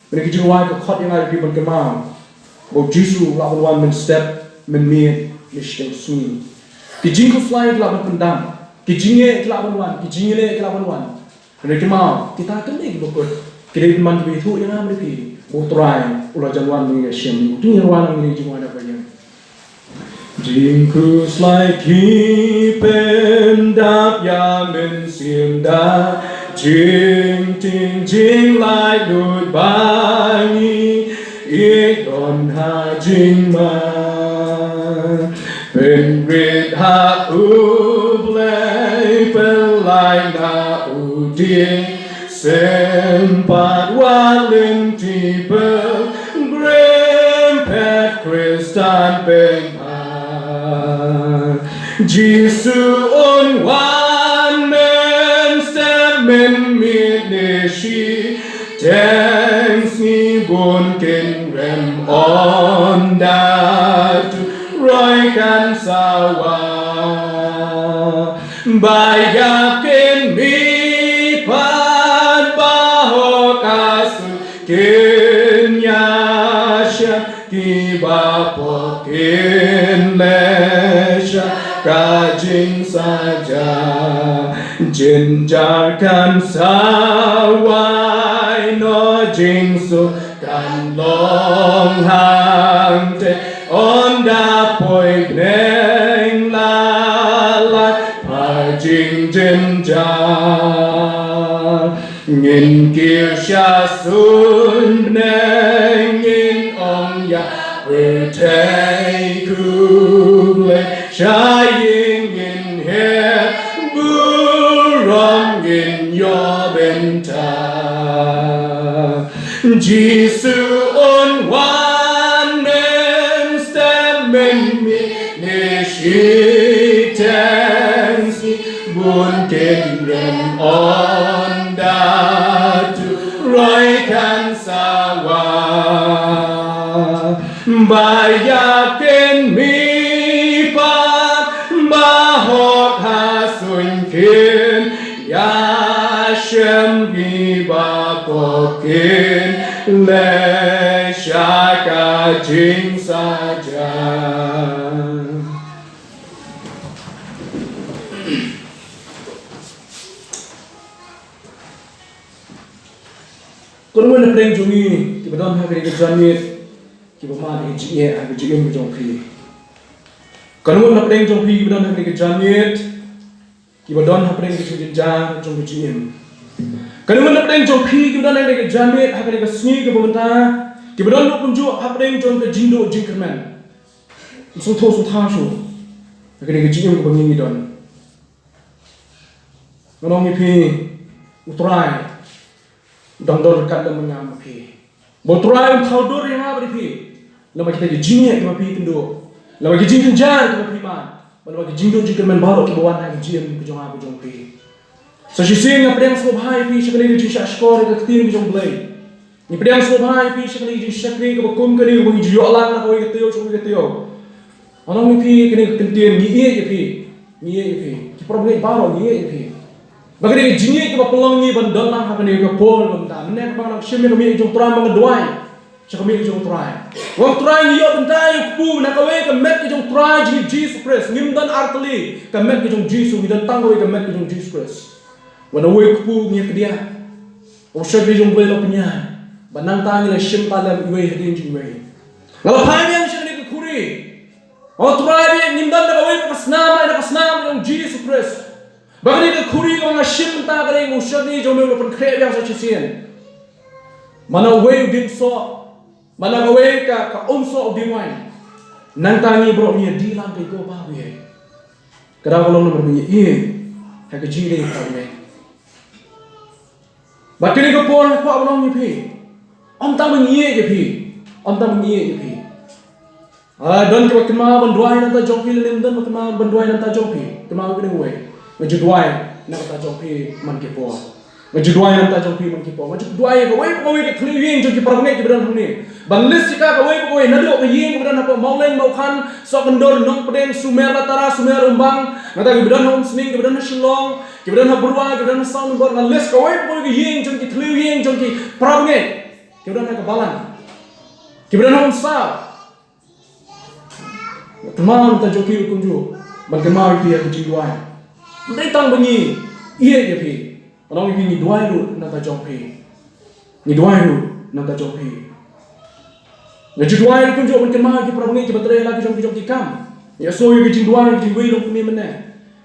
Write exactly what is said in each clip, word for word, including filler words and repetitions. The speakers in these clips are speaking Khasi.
Kane ka jingrwai ka khot ïa nga ïa phi ban kynmaw ba u Jisu u lah ban wan mynstep, mynmiet, ne shiteng sngi. Ki jingkhuslai ki lah ban pyndam, ki jingeh ki lah ban wan, ki jingeh ki lah ban wan. Hynrei kynmaw, kita kine kiba kut ki dei ban, kiba ïathuh ïa nga bad ïa phi ba u Trai u la jan wan ban ïashem ïa ngi. To ngin ïa rwai lang ïa kane ka jingrwai na ka ïing. Jingkhuslai ki pyndap ïa mynsiem da jingtieng jinglaitluid ba ngi ïeit don ha jingma. Pynrit ha U Blei, pynlait na u dieng, sympat wat lynti, pynrem phet Khristan pynban. Jisu un wan mynstep, mynmiet ne shiteng sngi, bun kin rem, ynda turoi kan sawa. Ba ïap kin mih pat, ba hok ha suiñ kin ïashem, kiba pop kin leh sha ka jingsaja. Jynjar kan sa wai noh, jingsuk kan long hangta, ynda poi bneng la lait ha jingjynjar. Ngin kiew sha suiñ bneng, ngin ong ïa pyrthei khublei, sha ïing ngin heh burom, ngin ïoh bynta. Jisu un wan mynstep, mynmiet ne shiteng sngi, bun kin rem, ynda turoi kan sawa. Ba ïap kin mih pat, ba hok ha suiñ kin ïashem, kiba pop kin leh sha ka jingsaja. Kynmaw, na pdeng jong ngi kiba don ha kane ka janmiet, kiba mad ïa ka jingeh ha ka jingim ka jong phi. Kynmaw, na pdeng jong phi kiba don ha kane ka janmiet, kiba don ha pdeng ka jingjynjar jong ka jingim. Kynmaw, na pdeng jong phi kiba don ha kane ka janmiet, ha kane ka sngi kaba mynta, kiba don ruh kumjuh ha pdeng jong ka jingduh jingkyrmen. Sngewthuh, sngewthuh shuh ha kane ka jingim kaba ngi ngi don. Nga ong ïa phi, U Trai u dang don ryngkat lem bad nga bad phi. Ba U Trai un thaw dur ïa nga bad ïa phi. Lem bad kita ki jingeh kiba phi kynduh, lem bad ki jingjynjar kiba phi mad, lem bad ki jingduh jingkyrmen baroh kiba wan ha ka jingim ka jong nga ka jong phi. Sa shisien nga pdiang sngewbha ïa phi sha kane ka jingshahshkor ïa ka ktien ka jong U Blei. Ngi pdiang sngewbha ïa phi sha kane ka jingshakri kaba kum kane, kaba ngi ju ïoh lang na kawei ka taïew sha kawei ka taïew. Nga ong ïa phi kane ka kyntien, ngi ïeit ïa phi. Ngi ïeit ïa phi. Ki para bangeit baroh ngi ïeit ïa phi. Ba kane ka jingïeit kaba pynlong ngi ban don lang ha kane ka por mynta. Mynne kaba nga dang shim ïa ka miej ka jong U Trai, ba nga duwai sha ka miej ka jong U Trai. Ong Trai, ngi ïoh bynta ïa u kpu na kawei ka met ka jong U Trai jong ngi Jisu Khrist. Ngim don artylli ka met ka jong Jisu, ngi don tang kawei ka met ka jong Jisu Khrist. Wat na uwei u kpu ngi ïa kdiah. U shakri jong U Blei la pynïaid ba nangta ngi la shim bynta lem iwei hadien jong iwei. Nga la phai biang sha kane ka khuri. Ong Trai, ba ngim don da kawei pat ka snam, la da ka snam jong Jisu Khrist. Ba kane ka khuri kaba nga shim bynta, kane u shakri jong me u la pynkhreh biang sa shisien. Mano uwei u dieng soh, mano kawei ka, ka um soh u dieng waiñ. Nangta ngi baroh ngi ïa dih lang ka ïing ka ba u ïa. Ka daw ka long namar ba ngi ïeit ha ka jingïadei ka jong me. Bad kane ka por nga kwah ban ong ïa phi, ym tang ba ngi ïeit ïa phi, ym tang ba ngi ïeit ïa phi. Ah, don kiba kynmaw ban duwai na ka bynta jong phi lane ym don ba kynmaw ban duwai na ka bynta jong phi? Kynmaw kane kawei. Nga ju duwai na ka bynta jong phi man ki por. Nga ju duwai na ka bynta jong phi man ki por. Nga ju duwai ïa kawei pa kawei ka khlieh ïing jong ki para bangeit kiba don hangne. Ban list ïa ka kawei pa kawei, naduh ka ïing kaba don hapoh Mawleng, Mawkhan, Sohkyndur, Nongpdeng, Sumer, Latara, Sumer, Umbang, nangta kiba don ha Umsning, kiba don ha Shillong, kiba don ha Byrwa, kiba don ha Sound Number, nga list kawei pa kawei ka ïing jong ki khlieh ïing jong ki para bangeit. kiba don ha ka balang, kiba don ha u saw. Kynmaw na ka bynta jong ki ruh kumjuh, ban kynmaw ïa ki ha ka jingduwai. Ym dei tang ba ngi ïeit ïa phi, ngan ong ïa phi, ngi duwai ruh na ka bynta jong phi. Ngi duwai ruh na ka bynta jong phi. Ngi ju duwai ruh kumjuh ban kynmaw ïa ki para bangeit kiba trei ha la ki jong ki jong ki kam. Ngi ïohsngew ïa ka jingduwai, ka jingduwai long kumne mynne.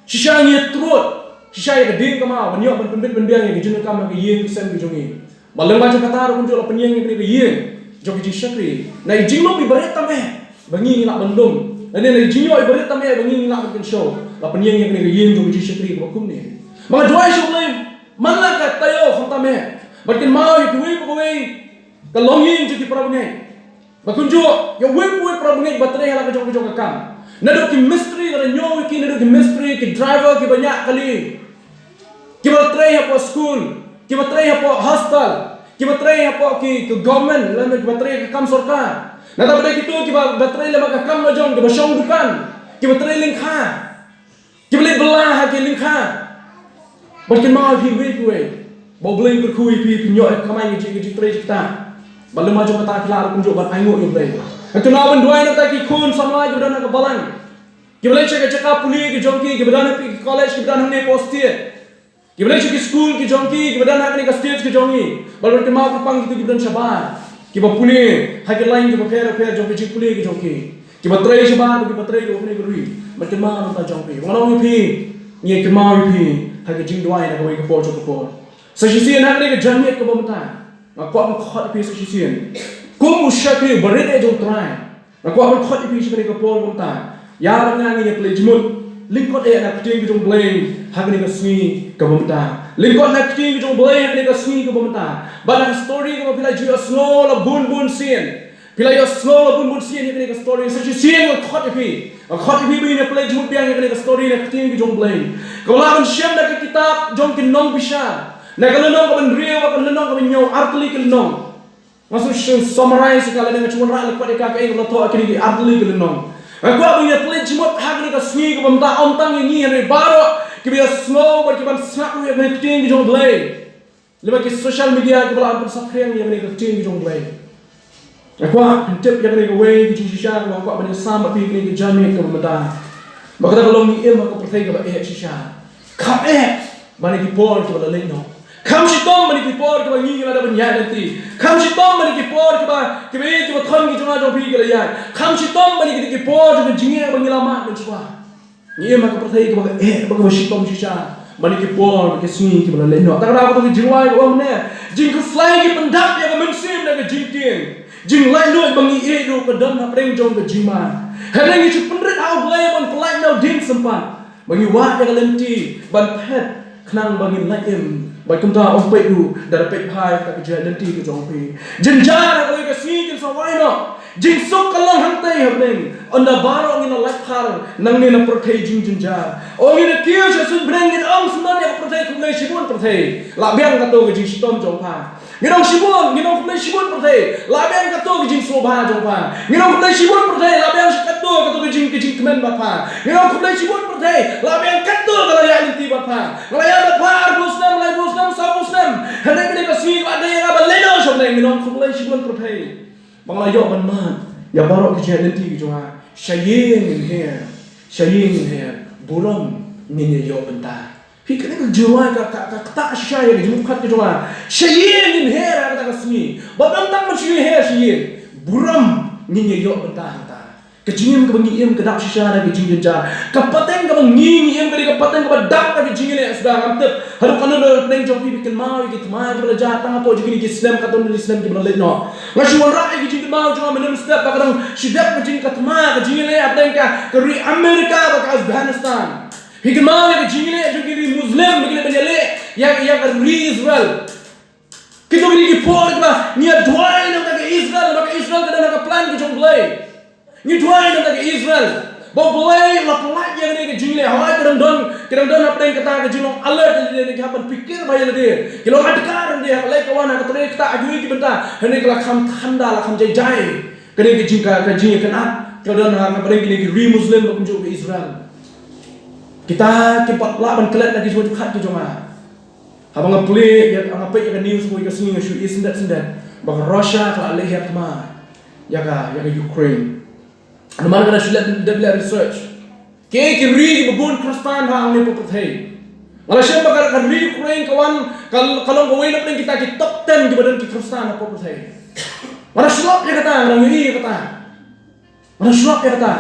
Shisha ngi ïatrud, shisha ïa ka diengkamau ban ïoh ban pynbit pynbiang ïa ka jingdonkam ha ka ïing ka sem ka jong ngi. Bad lyngba jong kata ruh kumjuh la pynïeng ïa kane ka ïing jong ka jingshakri na i jinglum iba rit tam eh ba ngi ngi lah ban lum, lane na i jingïoh iba rit tam eh ba ngi ngi lah ban kynshew. La pynïeng ïa kane ka ïing jong ka jingshakri kaba kumne. Ba nga duwai sha U Blei, man la ka taïew khamtam eh, bad kynmaw ïa kiwei pa kawei ka longïing jong ki para bangeit. Ba kumjuh ïa uwei pa uwei para bangeit ba trei ha la ka jong ka jong ka kam. Naduh ki mistri, lada ñiew ïa ki, naduh ki mistri, ki driver, kiba ñiah kali, kiba trei hapoh skul, kiba trei hapoh hostel, kiba trei hapoh ki, ki government, lane kiba trei ha ka kam sorkar. Nangta pat kito kiba, ba trei lem ha ka kam lajong, kiba shong dukan, kiba trei lyngkha, kiba leit bylla ha ki lyngkha. Bad kynmaw ïa phi uwei pa uwei, ba U Blei un kyrkhu ïa phi, phin ïoh kamai ka jing, ka jingtrei jingktah. Bad lem ha jong kata phi lah ruh kumjuh ban ainguh ïa U Blei. Nga kynmaw ban duwai na ka bynta ki khun samla kiba don ha ka balang, kiba leit sha ka jaka pule ka jong ki, kiba don ha ki college, kiba don hangne hapoh state, kiba leit sha ki skul ki jong ki, kiba don ha kane ka state ka jong ngi. Bad ban kynmaw kyrpang kito kiba don shabar, kiba pule ha ki lain kiba pher pher jong ka jingpule ka jong ki, kiba trei shabar, kiba trei ruh ha kane ka ri. Bad kynmaw na ka bynta jong phi. Ngan ong ïa phi, ngi kynmaw ïa phi ha ka jingduwai na kawei ka por sha ka por. Sa shisien ha kane ka janmiet kaba mynta, nga kwah ban khot ïa phi sa shisien kum u shakri uba rit eh jong U Trai. Nga kwah ban khot ïa phi sha kane ka por mynta. Ïa ba nga ngin ïa pynleit jingmut lyngkot eh na ka ktien ka jong U Blei ha kane ka sngi kaba mynta. Lyngkot na ka ktien ka jong U Blei ha kane ka sngi kaba mynta. Bad na ka story kaba phi la ju ïohsngew la bun bun sien. Phi la ïohsngew la bun bun sien ïa kane ka story. Sa shisien nga khot ïa phi, nga khot ïa phi ba ngin ïa pynleit jingmut biang ïa kane ka story na ka ktien ka jong U Blei, kaba la ban shem na ka kitab jong ki nongbishar, na ka lynnong kaba hynriew, ka lynnong kaba hynñiew, artylli ki lynnong. Nga shu summarize ïa ka lane nga shu wanrah lyngkot ïa ka, kaei kaba la thoh ha kine ki artylli ki lynnong. Nga kwah ba ngin ïa pynleit jingmut ha kane ka sngi kaba mynta, ym tang ïa ngi hynrei baroh kiba ïohsngew bad kiban sngap ïa kane ka ktien ka jong U Blei lyngba ki social media kiba la pynsaphriang ïa kane ka ktien ka jong U Blei. Nga kwah phin tip ïa kane kawei ka jingshisha kaba nga kwah ban ïasam bad phi ha kane ka janmiet kaba mynta. Ba kata ka long ngi im ha ka pyrthei kaba eh shisha. Kham eh ban ïa ki por kiba la leit noh. Kham shitom ban ïa ki por kiba ngi ngi la dep ban ïaid lynti. Kham shitom ban ïa ki por kiba, kiba ïeit, kiba thon ki jong nga jong phi ki la ïaid. Kham shitom ban ïa ki, ki por jong ka jingeh ba ngi la mad mynshuwa. Ngi im ha ka pyrthei kaba eh, ba kaba shitom shisha ban ïa ki por, ki sngi kiba la leit noh. Te kata ka dei ka jingrwai kaba ong ne, jingkhuslai ki pyndap ïa ka mynsiem da ka jingtieng. Jinglaitluid ba ngi ïeit ruh ka don hapdeng jong ka jingma. Hynrei ngi shu pynrit ha U Blei ban pynlait na u dieng sympat, ba ngi wad ïa ka lynti ban phet khnang ba ngin lait im. Bad kumta ong peit ruh, da peit bha ïa kata ka jingïaid lynti ka jong phi. Jynjar ha kawei ka sngi kin sa wai noh. Jingsuk ka long hangtei hapdeng. Ynda baroh ngin la lait phar nangne na pyrthei jingjynjar. Ong ngin ïa kiew sha suiñ bneng, ngin ong syndon ïa ka pyrthei, khublei shibun pyrthei, la biang katto ka jingshitom jong pha. Ngin ong shibun, ngin ong khublei shibun pyrthei, la biang katto ka jingsngewbha jong pha. Ngin ong khublei shibun pyrthei, la biang katto, katto ka jing, ka jingkmen bad pha. Ngin ong khublei shibun pyrthei, la biang katto ka la ïaid lynti bad pha. Nga la ïaid bad pha arphew snem, laiphew snem, sawphew snem. Hynrei kane ka sngi ka la dei ïa nga ban leit noh sha bneng. Ngin ong khublei shibun pyrthei ba nga la ïoh ban mad ïa baroh ki jingïaid lynti ki jong nga. Sha ïing ngin her, sha ïing ngin her, burom ngin ïa ïoh bynta. Phi, kane ka jingrwai ka, ka, ka ktah shisha ïa ka jingmut ka jong nga. Sha ïing ngin her ha kata ka sngi. Bad ym tang ban shu ïa her sha ïing, burom ngin ïa ïoh bynta hangta. Ka jingim kaba ngi im ka dap shisha da ka jingjynjar. Ka pateng kaba ngi, ngi im ka dei ka pateng kaba dap da ka jingïaleh suda. Ngam tip haduh katno na pdeng jong phi, phi kynmaw ïa ki thma kiba la jia tang hapoh jong kine ki snem, katno na ki snem kiba la leit noh. Nga shu wanrah ïa ki jingkynmaw jong nga mynhynnin step ba ka dang shu dep ka jing, ka thma, ka jingïaleh hapdeng ka, ka ri Amerika bad ka Afghanistan. Phi kynmaw ïa ka jingïaleh jong ki ri Muslim ba ki leit ban ïaleh ïa, ïa ka ri Israel. Kito kine ki por kiba ngi ïa duwai na ka bynta ka Israel, ba ka Israel ka don ha ka plan ka jong U Blei. Ngi duwai na ka bynta ka Israel ba U Blei un pynlait ïa kane ka jingleh. Hooid, ki dang don, ki dang don hapdeng kata ka jinglong alert ïa lade, ki hap ban pyrkhat bha ïa lade. Ki long adkar ïa lade ha ka leit ka wan, ha ka trei ktah, ha kiwei ki bynta. Hynrei ka la kham thanda, la kham jai jai. Kane ka jing, ka, ka jingïakynad ka don ha, hapdeng kine ki ri Muslim ba kumjuh ka Israel. Kita ki pat lah ban klet na ki jingmut jingpyrkhat ki jong nga. Haba nga plie ïa, nga peit ïa ka news kawei ka sngi, nga shu ïeit syndet syndet. ba ka Russia ka la leh hiar thma ïa ka, ïa ka Ukraine. Namar nga la shu leh, leh, leh research. Ki, ki ri kiba bun Khristan hangne hapoh pyrthei. Nga la shem ba ka, ka ri Ukraine ka wan, ka, ka long kawei na pdeng kita ki top ten kiba don ki Khristan hapoh pyrthei. Nga la shu lap ïa kata, nga la ïohi ïa kata. Nga la shu lap ïa kata.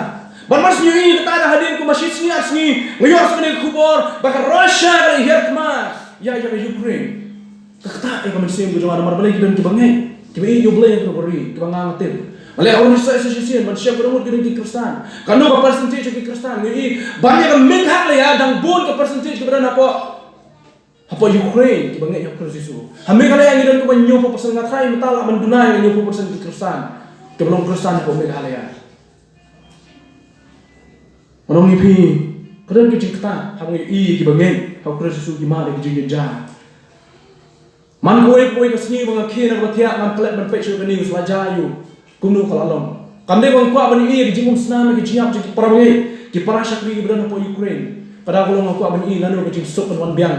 Bad mar shu ïohi ïa kata, da hadien kumba shi sngi ar sngi, nga ïoh sa kane ka khubor ba ka Russia ka la hiar thma ïa, ïa ka Ukraine. Ka ktah ïa ka mynsiem ka jong nga namar balei ki don kiba ngeit, kiba ïeit ïa U Blei, ïa ka ri, kiba nga nga tip. Nga leh research shisien ban shem kano ngut ki don ki Khristan, kano ka percentage ki Khristan. Nga ïohi ba ïa ka Meghalaya dang bun ka percentage kiba don hapoh, hapoh Ukraine kiba ngeit ïa U Khrist Jisu. Ha Meghalaya ngi don kumba hynñiewphew percent, nga tharai mynta lah ban duna ïa hynñiewphew percent ki Khristan kiba long Khristan hapoh Meghalaya. Nga ong ïa phi, ka don ka jingktah haba ngi ïohi ïa kiba ngeit ha U Khrist Jisu ki mad ïa ka jingjynjar. Man kawei kawei ka sngi ba nga khie na kaba thiah, ngan klet ban peit shuh ka news, la jia aïu, kumno ka la long. Kam dei ba nga kwah ban ïohi ïa ka jingumsnam, ïa ka jingïap jong ki para bangeit, ki para shakri kiba don hapoh Ukraine. Ka daw ka long nga kwah ban ïohi lano ka jingsuk kan wan biang.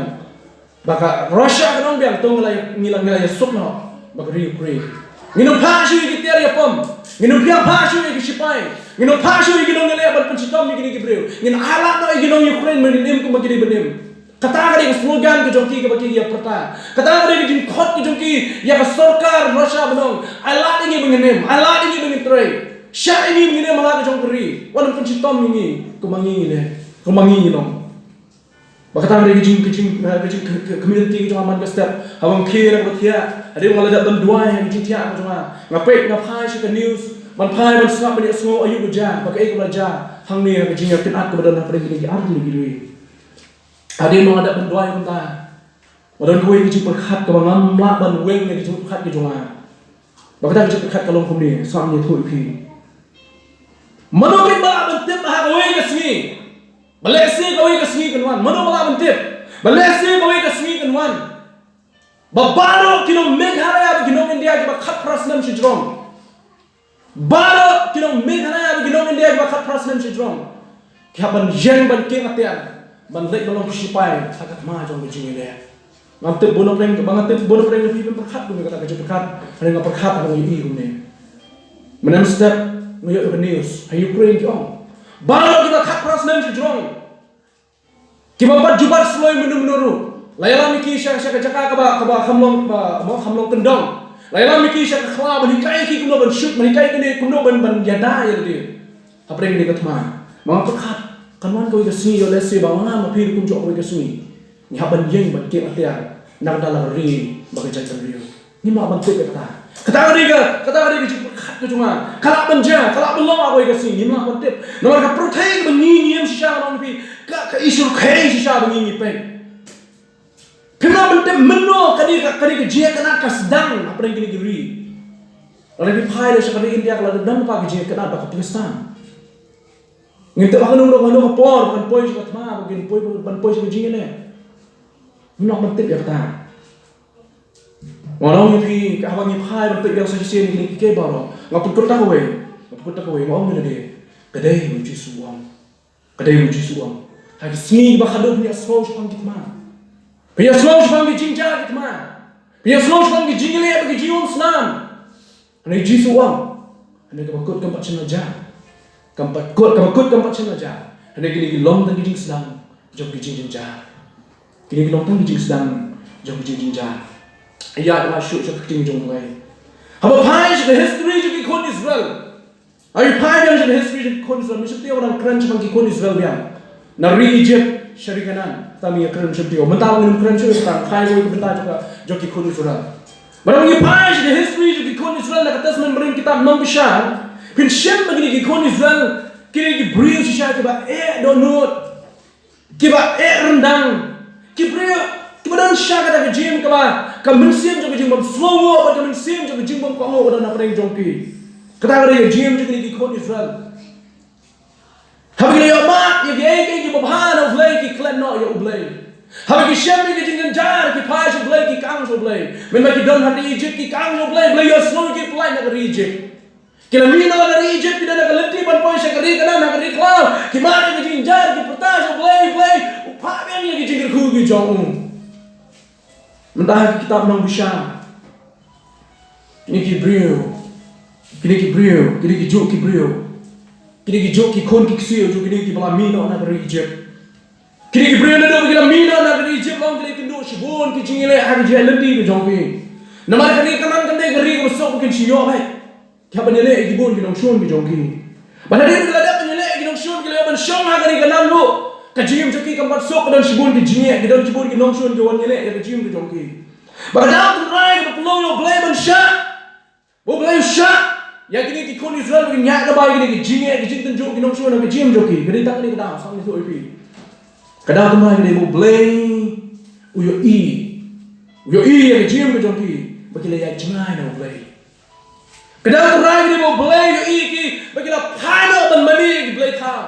Ba ka Russia kan wan biang, to ngi la, ngi la, ngi la ïasuk noh bad ka ri Ukraine. Ngin ym phah shuh ïa ki tiar ïapom. Ngin ym phah, phah shuh ïa ki shipai. Ngin ym phah shuh ïa ki nongïaleh ban pynshitom ïa kine ki briew. Ngin ailad noh ïa ki nong Ukraine, ba ngin im kumba kine ban im. Kata ka dei ka slogan ka jong ki kaba ki ïa pyrta. Kata ka dei ka jingkhot ka jong ki ïa ka sorkar Russia ban ong, ailad ïa ngi ba ngin im, ailad ïa ngi ba ngin trei. Shah ïa ngi ba ngin im ha la ka jong ka ri. Wat nym pynshitom ïa ngi kumba ngi ngi leh, kumba ngi ngi long. Ba kata ka dei ka jing, ka jing, ka jing, ka, ka, community ka jong nga man ka step. Haba nga khie na kaba thiah, hadien ba nga la dep ban duwai ha ka jingthiah ka jong nga, nga peit, nga phai sha ka news, ban phai ban sngap ban ïohsngew aïu ka jia, ba kaei kaba la jia hangne ha ka jingïakynad kaba don hapdeng kine ki artylli ki ri. Hadien ba nga dep ban duwai kumta, nga don kawei ka jingpyrkhat kaba ngam lah ban weng na ka jingpyrkhat ka jong nga. Ba kata ka jingpyrkhat ka long kumne, sngap, ngan ïathuh ïa phi. Mano ba lah ban tip ba ha kawei ka sngi, ba lehse kawei ka sngi kan wan. Mano ba lah ban tip ba lehse kawei ka sngi kan wan, ba baroh ki nong Meghalaya bad ki nong India kiba khatphra snem shajrong, baroh ki nong Meghalaya bad ki nong India kiba khatphra snem shajrong, ki hap ban ïeng ban kieng atiar, ban leit ban long ki shipai ha ka thma jong ka jingïaleh. Ngam tip bun na pdeng, ba ngam tip bun na pdeng na phi phin pyrkhat kumne, kata ka jingpyrkhat, hynrei nga pyrkhat, nga ïohi kumne. Mynne mynstep nga ïoh ïa ka news ha Ukraine ki ong, baroh kiba khatphra snem shajrong, kiba pat ju bat sloi mynno mynno ruh, la ïalam ïa ki sha, sha ka jaka kaba, kaba kham long, ba, ba kham long kyndong. La ïalam ïa ki sha ka khlaw ban hikai ïa ki kumno ban shoot, ban hikai ïa kine kumno ban, ban ïada ïa lade hapdeng kane ka thma. Ba nga pyrkhat, kan wan kawei ka sngi, ïoh lehse ba nga ma phi ruh kumjuh kawei ka sngi, ngi hap ban ïeng ban kieng atiar na ka bynta ka ri bad ka jaitbynriew. Ngim lah ban tip ïa kata. Kata ka dei ka, kata ka dei ka jingpyrkhat ka jong nga. Ka lah ban jia, ka lah ban long ha kawei ka sngi, ngim lah ban tip. Namar ka pyrthei kaba ngi ngi im shisha, nga ong ïa phi, ka, ka i shyrkhei shisha ba ngi ngi peit. Phim lah ban tip mynno ka dei ka, ka dei ka jingïakynad ka sdang hapdeng kine ki ri. Lada phi phai leit sha ka ri India, ka la dep don pat ka jingïakynad bad ka Pakistan. Ngim tip ba kano kano ka por ban poi sha ka thma, ban poi, ban poi sha ka jingïaleh. Ngim lah ban tip ïa kata. Nga ong ïa phi, ka haba ngi phai ban peit ïa ka sa shisien kine kiei baroh, nga pynkut ta kawei, nga pynkut ta kawei, nga ong ïa lade, ka dei U Jisu u ong. Ka dei U Jisu u ong. Ha ki sngi ba khadduh phin ïasngew shaphang ki thma. Phin ïasngew shaphang ki jingjia ki thma. Phin ïasngew shaphang ki jingïaleh bad ki jingumsnam. Hynrei Jisu u ong, hynrei kaba kut kam pat shym la jia. Kam pat kut, kaba kut kam pat shym la jia. Hynrei kine ki long tang ki jingsdang jong ki jingjynjar. Kine ki long tang ki jingsdang jong ki jingjynjar. Ïa, nga shu sha ka ktien jong U Blei. Haba phai sha ka history jong ki khun Israel. Haba phai biang sha ka history jong ki khun Israel. Mynshuwa te u dang kren shaphang ki khun Israel biang. Na ri Egypt sha ri Kanaan. Te mynta ïa kren shuh te. Mynta ngin ym kren shuh, tang phai kawei ka bynta jong ka, jong ki khun Israel. Bad ngi phai sha ka history jong ki khun Israel na ka Testament Barim, kitab Nongbishar, phin shem ba kine ki khun Israel, kine ki briew shisha kiba eh dohnud, kiba eh ryndang, ki briew kiba don shisha kata ka jingim kaba, ka mynsiem jong ka jingbym sngewnguh bad ka mynsiem jong ka jingbym kohnguh ka don hapdeng jong ki. Kata ka dei ka jingim jong kine ki khun Israel. Haba ki la ïohmad ïa kiei kiei kiba bha na U Blei, ki klet noh ïa U Blei. Haba ki shem ïa ki jingjynjar, ki phai sha U Blei, ki kang sha U Blei. Mynba ki don ha ri Egypt, ki kang sha U Blei, U Blei u ïohsngew ïa ki, pynlait na ka ri Egypt. Ki la mih noh na ri Egypt, ki don ha ka lynti ban poi sha ka ri Kanaan, ha ka ri khlaw. Ki mad ïa ki jingjynjar, ki pyrta sha U Blei, U Blei u phah biang ïa ki jingkyrkhu ki jong u. Mynta ha ka kitab Nongbishar, Kine ki briew, kine ki briew, kine ki juk ki briew, kine ki juk ki khun ki ksiew jong kine kiba la mih noh na ka ri Egypt. Kine ki briew naduh ba ki la mih noh na ka ri Egypt long ki la ïakynduh shibun ki jingïaleh ha ka jingïaid lynti ka jong ki. Namar ka ri Kanaan kan dei ka ri kaba suk ba kin shu ïoh beit. Ki hap ban ïaleh ïa ki bun ki nongshun ki jong ki. Bad hadien ba ki la dep ban ïaleh ïa ki nongshun ki la ïoh ban shong ha ka ri Kanaan ruh, ka jingim jong ki kam pat suk, ka don shibun ki jingeh, ki don shibun ki nongshun ki wan ïaleh ïa ka jingim ka jong ki. Bad ka daw tynrai kaba pynlong ïa U Blei ban shah, ba U Blei u shah ïa kine ki khun Israel ba kin ïaid lypa ïa kine ki jingeh, ki jingtynjuh, ki nongshun ha ka jingim jong ki. Ka dei tang kane ka daw, sngewthuh ïa phi. Ka daw tynrai ka dei ba U Blei u ïohi, u ïohi ïa ka jingim ka jong ki ba ki la ïaid jngai na U Blei. Ka daw tynrai ka dei ba U Blei u ïohi ïa ki ba ki la phai noh ban mane ïa ki blei thaw.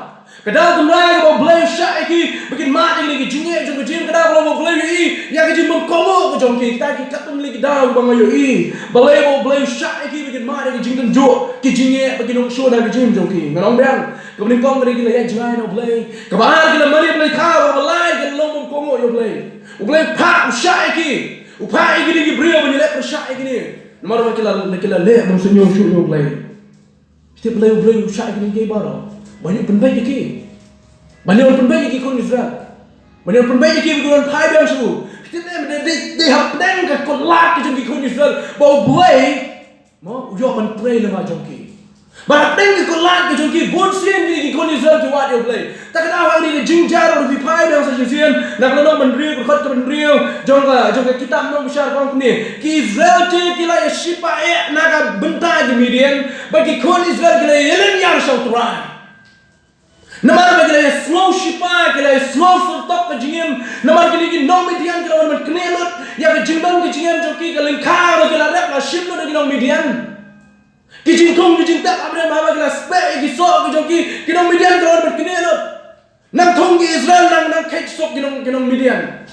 Ka daw tynrai ka dei ba U Blei u shah ïa ki ba kin mad ïa kine ki jingeh jong ka jingim. Ka daw ka long ba U Blei u ïohi ïa ka jingbymkohnguh ka jong ki. Kita ki katto katne ki daw ba nga ïohi balei ba U Blei u shah ïa ki ba kin mad ïa ki jingtynjuh, ki jingeh bad ki nongshun ha ka jingim jong ki. Ngan ong biang, kaba nyngkong ka dei ki la ïaid jngai na U Blei. Kaba ar ki la mane ïa ki blei thaw. Kaba lai ki la long bymkohnguh ïa U Blei. U Blei u phah, u shah ïa ki. U phah ïa kine ki briew ban ïaleh pyrshah ïa kine. Namar ba ki la, ki la leh bym sngewsynei ïa U Blei. Phi tip balei U Blei u shah ïa kine kiei baroh? Ban ïoh pynbeit ïa ki. Ban ïoh pynbeit ïa ki khun Israel. Ban ïoh pynbeit ïa ki ba kin wan phai biang sha u. Phi tip ne, dei, dei, dei hapdeng ka kutlad ka jong ki khun Israel ba U Blei, mo, u ïoh ban trei lyngba jong ki. Bad hapdeng ka kutlad ka jong ki, bun sien kine ki khun Israel ki wad ïa U Blei. Te ka daw ha kane ka jingjia ruh phi phai biang sa shisien na ka lynnong ba hynriew, ka dkhot kaba hynriew jong ka, jong ka kitab Nongbishar ka ong kumne: Ki Israel te ki la ïa shipa eh na ka bynta ki Midian, bad ki khun Israel ki la ïaleh ïar sha U Trai. Namar ba ki la ïa sngew shipa, ki la ïa sngew syrtok ka jingim. Namar kine ki nong Midian ki la wan ban knieh lut ïa ka jingdon ka jingem jong ki, ka lyngkha ba ki la rep la shim lut ïa ki nong Midian. Ki jingthung ki jingtep hapdeng ba haba ki la speh ïa ki soh ki jong ki, ki nong Midian ki la wan ban knieh lut. Nang thung ki Israel, nang, nang kheit suk ki nong, ki nong Midian.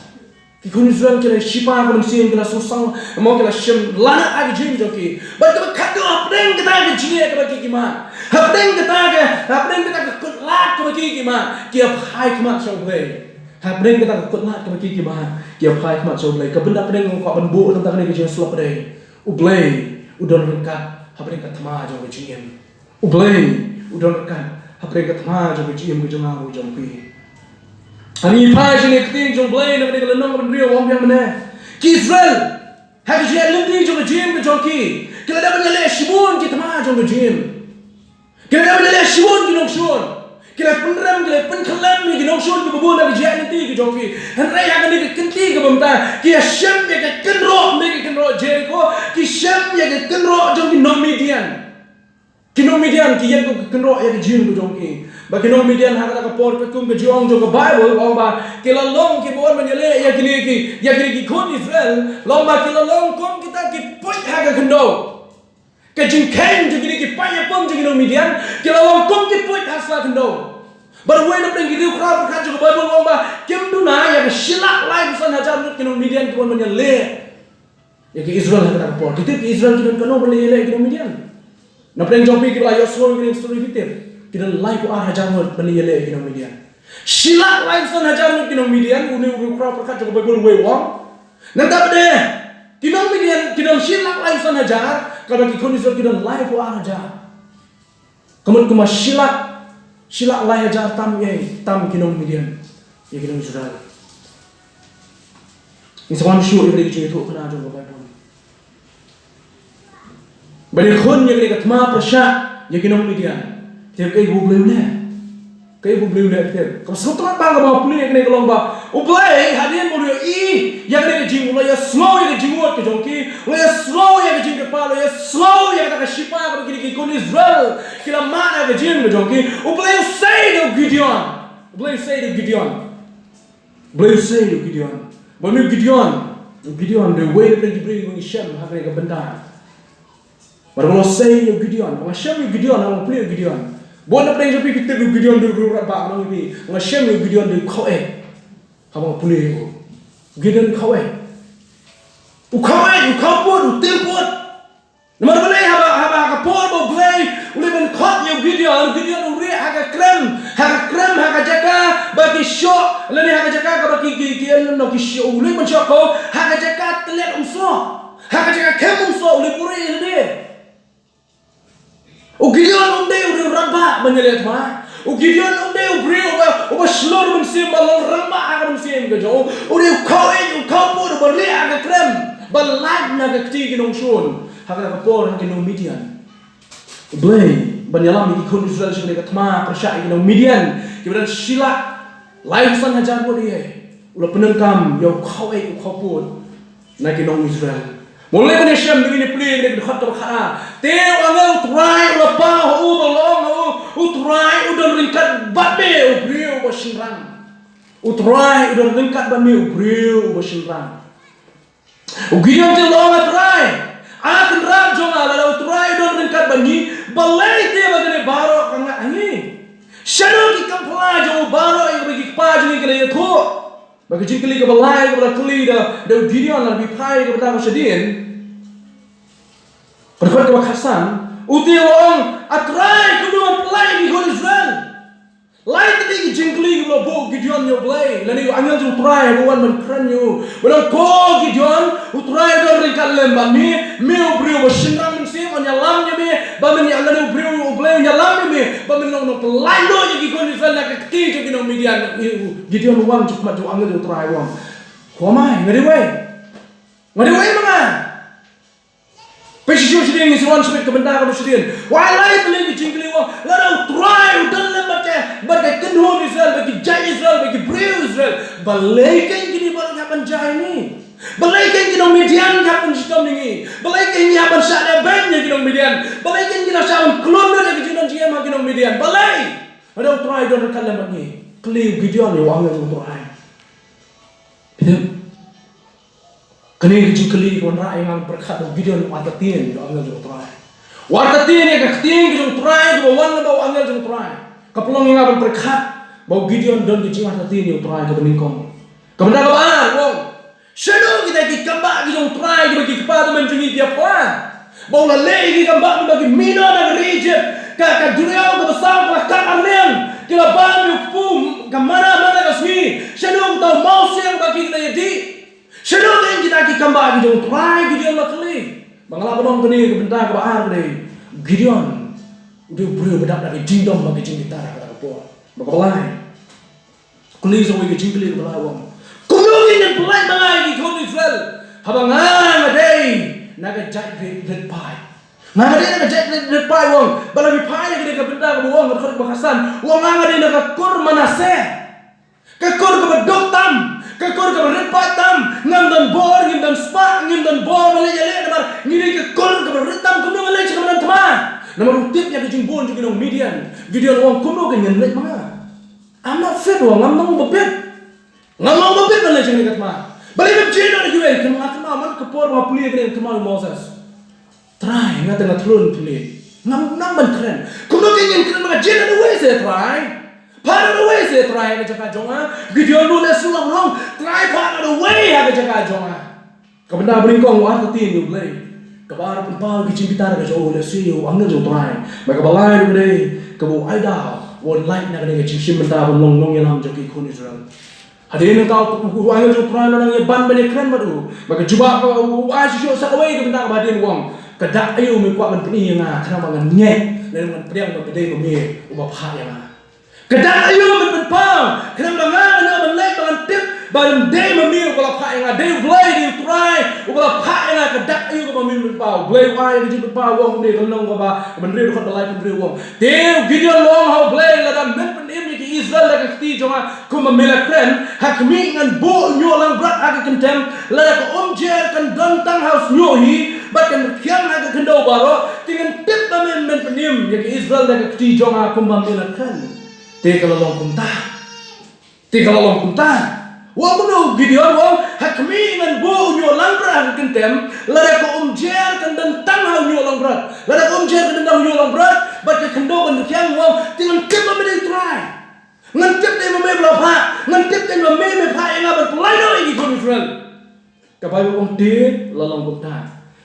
Ki khun Israel ki la shipa ka mynsiem, ki la sngewsang, mo, ki la shim lanot ha ka jingim jong ki. Bad kaba khadduh, hapdeng kata ka jingeh kaba ki, ki mad, hapdeng kata ka, hapdeng kata ka kutlad kaba ki, ki mad, ki ïa phai khmat sha U Blei. Hapdeng kata ka kutlad kaba ki, ki mad, ki ïa phai khmat sha U Blei. Ka bynta pdeng nga kwah ban buh na kata kane ka jingïasyllok ka dei: U Blei u don ryngkat hapdeng ka thma jong ka jingim. U Blei u don ryngkat hapdeng ka thma jong ka jingim ka jong nga bad jong phi. Ngi phai sha kane ka ktien jong U Blei na kane ka lynnong kaba hynriew, ong biang mynne: Ki Israel, ha ka jingïaid lynti jong ka jingim ka jong ki, ki la dep ban ïaleh shibun ki thma jong ka jingim. Ki la dep ban ïaleh shibun ki nongshun. Ki la pynrem, ki la pynkhlem ïa ki nongshun kiba bun ha ka jingïaid lynti ka jong ki. Hynrei ha kane ka kynti kaba mynta, ki ïa shem ïa ka kynroh, ym dei ka kynroh Jerikho, ki shem ïa ka kynroh jong ki nong Midian. Ki nong Midian ki ïeng kum ka kynroh ïa ka jingim ka jong ki. Ba ki nong Midian ha kata ka por, katkum ka jingong jong ka Baibl, ka ong ba ki la long kiba wan ban ïaleh ïa kine ki, ïa kine ki khun Israel, long ba ki la long kum kita ki puit ha ka khyndew. Ka jingkheiñ jong kine ki paid ïapum jong ki nong Midian, ki la long kum ki puit ha sla khyndew. Bad uwei na pdeng ki riewkhraw pyrkhat jong ka Baibl u ong ba kim duna ïa ka shi lak laiphew san hajar ngut ki nong Midian ki wan ban ïaleh ïa ki Israel ha kata ka por. Ki tip ki Israel ki don katno ban ïaleh ïa ki nong Midian? Na pdeng jong phi kiba la ïohsngew ïa kine ki story phi tip, ki don laiphew ar hajar ngut ban ïaleh ïa ki nong Midian. Shi lak laiphew san hajar ngut ki nong Midian, une u riewkhraw pyrkhat jong ka Baibl uwei u ong. Nangta pat de, ki nong Midian ki don shi lak laiphew san hajar, katba ki khun Israel ki don laiphew ar hajar. Ka mut kumba shi lak, shi lak lai hajar tam ïa, tam ki nong Midian ïa ki nong Israel. Ngi sa wan shuh ïa kane ka jingïathuhkhana jong ka Baibl. Ba dei khun ïa kane ka thma pyrshah ïa ki nong Midian. Te kaei ba U Blei u leh? Kaei ba U Blei u leh? Te kaba sngewtynnat ba nga ba nga pule ïa kane ka long ba U Blei hadien ba u la ïohi ïa kane ka jing, u la ïohsngew ïa ka jingmut ka jong ki, u la ïohsngew ïa ka jingkyrpad, u la ïohsngew ïa kata ka shipa kaba kine ki khun Israel ki la mad ha ka jingim ka jong ki, U Blei u sei da u Gideon. U Blei u sei da u Gideon. U Blei u sei da u Gideon. Ba une u Gideon, u Gideon dei uwei na pdeng ki briew ba ngi shem ha kane ka bynta. Ba u la sei ïa u Gideon, ba nga shem ïa u Gideon, haba nga pule ïa u Gideon. Bun na pdeng jong phi ki tip u Gideon dei u riewrangbah, nga ong ïa phi, nga shem ïa u Gideon dei u khawei. Haba nga pule ïa u Gideon, u khawei. U khawei, u khawpud, u timpud. Namar balei? Haba, haba ha ka por ba U Blei u leit ban khot ïa u Gideon, u Gideon u rieh ha ka krem, ha ka krem, ha ka jaka ba ki shoh, lane ha ka jaka kaba ki, ki, ki, no, ki shoh, u leit ban shoh ko ha ka jaka tyllet umsoh, ha ka jaka kem umsoh. u leh buhrieh lade. U Gideon um dei u briew rangbah ban ïaleh thma. U Gideon um dei u briew uba, uba shlur mynsiem, ba long rangbah ha ka mynsiem ka jong u. U dei u khawei, u khawpud, uba rieh ha ka krem, ba lait na ka kti ki nongshun ha kata ka por ha ki nong Midian. U Blei, ban ïalam ïa ki khun Israel sha kane ka thma pyrshah ïa ki nong Midian kiba don shilak lai san hajar ngut ïa. U la pyndonkam ïa u khawei, u khawpud na ki nong Israel. Mo lei ban ïashem da kine plie, da kine dkhot kaba kha. Te u angel u Trai u la paw ha u, ba u la ong ha u, U Trai u don ryngkat bad me, u briew uba shynrang. U Trai u don ryngkat bad me, u briew uba shynrang. U Gideon te u la ong, A Trai, A Kynrad jong nga, lada U Trai u don ryngkat bad ngi, balei te ba kane baroh ka ngat ha ngi? Shano ki kam pla jong u baroh ïa kaba ki kpa jong ngi ki la ïathuh? Ba ka jingkylli kaba lai kaba la kylli da, da u Gideon, lada phi phai kaba da ka shadien. Ka dkhot kaba khatsan, u te u la ong, A Trai, kumno ngan pyllait ïa ki khun Israel? Lai tylli ki jingkylli kiba la buh u Gideon ïa u Blei, lane ïa u angel jong u Trai ba wan ban kren ïa u. Ba la ong, Ko Gideon, U Trai u don ryngkat lem bad me, me u briew ba shynrang mynsiem, un ïalam ïa me, ba men ïa, lane u briew u Blei un ïalam ïa me, ba men long nongpyllait noh ïa ki khun Israel na ka kti jong ki nong Midian. U Gideon u wan sha khmat jong u angel jong u Trai u ong, Ko Trai, nga dei uwei. Nga dei uwei ma nga. Phi shu shu shu ding, ngi shu wan shu bit ka bynta kaba shu ding. Wai lai tylli ki jingkylli, u ong, lada U Trai u don lem bad ka, bad ka kynhun Israel, bad ki jait Israel, bad ki briew Israel, balei kein kine baroh ki hap ban jia ïa ngi? Balei kein ki nong Midian ki hap ban shitom ïa ngi? Balei kein ngi hap ban shah lehbeiñ ïa ki nong Midian? Balei kein ngi la shah ban khlun lut ïa ki jingdon jingem ha ki nong Midian? Balei? Lada U Trai u don ryngkat lem bad ngi. Kylli u Gideon ïa u angel jong U Trai. Phi tip? Kane ka jingkylli ka wanrah ïa nga ban pyrkhat ba u Gideon u artatien ïa u angel jong U Trai. U artatien ïa ka ktien ka jong U Trai kaba wan lyngba u angel jong U Trai. Ka pynlong ïa nga ban pyrkhat ba u Gideon don ka jingartatien ïa U Trai kaba nyngkong. Ka bynta kaba ar, u ong, shano kita ki kambah ki jong U Trai kiba ki kpa tymmen jong ngi ki ïa phla? Ba u la leh ïa ki kambah ba ki mih noh na ka ri Ijipt. Ka, ka duriaw kaba saw ka la kat arliang. Ki la bam ïa u kpu ka manna man la ka sngi. Shano uta u mawsiang ba ki la ïa dih? Shano kein kita ki kambah ki jong U Trai, Gideon u la kylli. Ba nga lah ban ong kane ka bynta kaba ar ka dei, Gideon u dei u briew ba dap da ka jingdom bad ka jingbitar ha kata ka por. Bad kaba lai, kylli sa kawei ka jingkylli kaba lai, u ong, kumno ngin ïa pyllait ma nga ïa ki khun Israel, haba nga nga dei na ka jaitbynriew rit paid? Nga nga dei na ka jaitbynriew rit paid, u ong. Bad lada phi phai ïa kane ka bynta kaba u ong, ka dkhot kaba khatsan, u ong, nga nga dei na ka kur Manasseh. Ka kur kaba duk tam, ka kur kaba rit paid tam, ngam don bor, ngim don spah, ngim don bor ban leit ïaleh, namar ngi dei ka kur kaba rit tam, kumno ngan leit sha ka bynta thma? Namar u tip ïa ka jingbun jong ki nong Midian. Gideon u ong, kumno kein ngan leit ma nga? I'm not fit, u ong, ngam long ba fit. Ngam long ba fit ban leit sha kane ka thma. Balei phim jied noh da kiwei? Kynmaw, kynmaw man ka por ba nga pule ïa kane ka thma u Moses. Trai, nga te nga thrun pule. Ngam nang ban kren. Kumno kein ngan kren, nga jied noh da uwei se Trai. Phah noh da uwei se Trai ha ka jaka jong nga. Gideon u leh shuh la rong. Trai, phah noh da uwei ha ka jaka jong nga. Ka bynta ba nyngkong u artatien ïa u Blei. Kaba ar u pynpaw ïa ka jingbitar ka jong u, u leh shuh ïa u angel jong u Trai. Bad kaba lai ruh ka dei kaba u ai daw ba un lait na kane ka jingshim bynta ban long nongïalam jong ki khun Israel. Hadien nangta u, u, u angel jong u Trai u la nang ïa ban ban ïa kren bad u. Bad ka jubab kaba u, u ai shuh shuh sa kawei ka bynta kaba hadien, u ong, ka dak aïu me kwah ban pyni ïa nga, khnang ba ngan ngeit, lane ngan pdiang ban pdiang ma me uba phah ïa nga. Ka dak aïu men pynpaw, khnang ba nga ngan ïoh ban leit ba ngan tip ba ym dei ma me uba la phah ïa nga, dei u Blei, dei u Trai uba la phah ïa nga, ka dak aïu kaba men pynpaw? U Blei u ai ka jingpynpaw, u ong, ne ka lynnong kaba hynriew, dkhot ba laiphew hynriew, u ong, te u Gideon u ong ha u Blei, lada men pynim ïa ki Israel da ka kti jong nga, kumba me la kren, ha khmih ngan buh u ñiuh langbrot ha ka kyntem, lada ka umjer kan don tang ha u shñiuh hi, bad kan rkhiang ha ka khyndew baroh, te ngan tip ba men, men pynim ïa ki Israel da ka kti jong nga kumba me la kren. Te ka la long kumta. Te ka la long kumta. U ong kumno u Gideon? U ong, ha khmih ngan buh u ñiuh langbrot ha ka kyntem, lada ka umjer kan don tang ha u ñiuh langbrot, lada ka umjer kan don tang ha u ñiuh langbrot, bad ka khyndew kan rkhiang, u ong, te ngan tip ba me dei u Trai. Ngan tip dei ma me ba la phah, ngan tip dei ma me me phah ïa nga ban pyllait noh ïa ki khun Israel. Ka Baibl ong te la long kumta.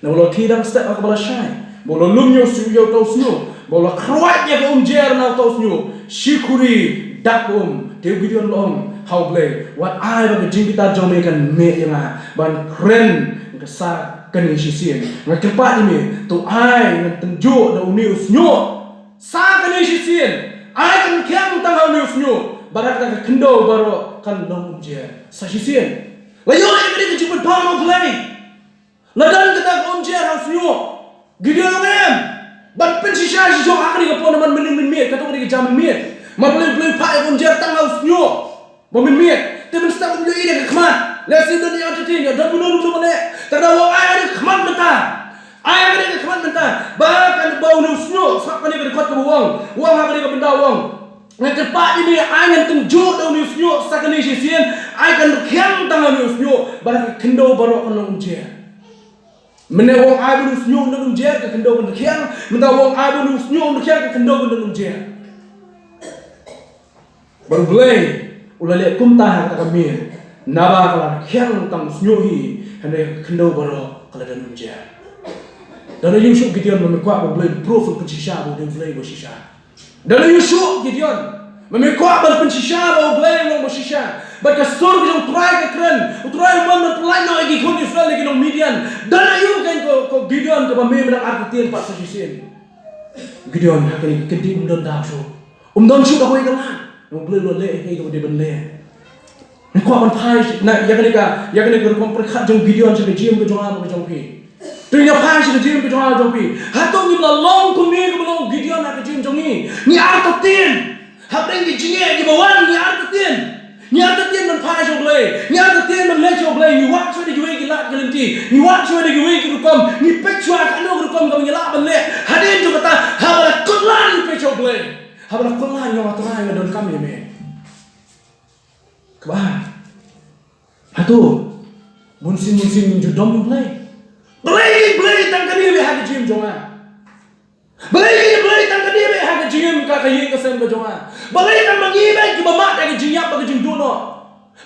Naba u la khie dang step ha kaba la shai, ba u la lum ïa u shñiuh, ïa uta u shñiuh, ba u la khrwait ïa ka umjer na uta u shñiuh, shi khuri dak um. Te u Gideon u la ong ha u Blei, wat ai ba ka jingbitar jong me kan mih ïa nga ban kren ka sa kane shisien. Nga kyrpad ïa me, to ai ngan tynjuh da une u shñiuh sa kane shisien. Ai kan rkhiang tang ha une u shñiuh, bad ha kata ka khyndew baroh kan long umjer sa shisien. La ïoh ïa kane ka jingpynpaw na U Blei. La don kata ka umjer ha u shñiuh. Gideon u ong em ban pynshisha shisha ha kane ka por namar mynmiet, mynmiet, kato kane ka jam mynmiet. Namar balei, balei phah ïa ka umjer tang ha u shñiuh ba mynmiet? Te mynstep um ïohi da ka khmat. Lehse don ïa ka ktien, ïa don mynno mynno ba leh. Te lada u ong ai ha ka khmat mynta, ai ha ka khmat mynta, ba kan, ba une u shñiuh, sngap kane ka dkhot kaba u ong, u ong ha kane ka bynta, u ong, nga kyrpad ïa me, ai ngan tynjuh da une u shñiuh sa kane shisien. Ai kan rkhiang tang ha une u shñiuh, bad ha ka khyndew baroh kan long umjer. Mynne u ong ai ba une u shñiuh un don umjer, ka khyndew kan rkhiang. Mynta u ong ai ba une u shñiuh un rkhiang, ka khyndew kan don umjer. Bad U Blei u la leh kumta ha kata ka miet, naba ka la rkhiang tang u shñiuh hi, hynrei ka khyndew baroh ka la don umjer. Don aiu shuh Gideon ba me kwah ba U Blei, proof, ban pynshisha ba U Blei u shisha? Don aiu shuh Gideon ba me kwah ban pynshisha ba U Blei u long ba shisha? Bad ka sur ka jong U Trai ka kren, U Trai u mon ban pyllait noh ïa ki khun Israel na ki nong Midian. Don aiu kein ko, ko Gideon, kaba me me dang artatien pat sa shisien? Gideon ha kane ka kynti um don daw shuh. Um don shuh da kawei ka lad. U Blei u la leh ïa kaei kaba u dei ban leh. Nga kwah ban phai na ïa kane ka, ïa kane ka rukom pyrkhat jong Gideon sha ka jingim ka jong nga bad ka jong phi. To ngin phai sha ka jingim ka jong nga bad jong phi. Hato ngim la long kumne kaba long u Gideon ha ka jingim jong ngi? Ngi artatien. Hapdeng ki jingeh kiba wan ngi artatien. Ngi artatien ban phai sha U Blei. Ngi artatien ban leit sha U Blei. Ngi wad shuwa da kiwei ki lad ki lynti. Ngi wad shuwa da kiwei ki rukom. Ngi peit shuwa kano ka rukom kaba ngi lah ban leh. Hadien jong kata, haba la kut lad ngi peit sha U Blei. Haba la kut lad ngi ong, Trai, nga donkam ïa me. Kaba ar, hato bunsien bunsien ngin ju dom ïa U Blei? Balei, balei tang kane beit ha ka jingim jong nga? Balei, balei tang kane beit ha ka jingim, ka, ka ïing ka sem ka jong nga? Balei tang ma ngi beit kiba mad ïa ka jingïap bad ka jingduhnoh?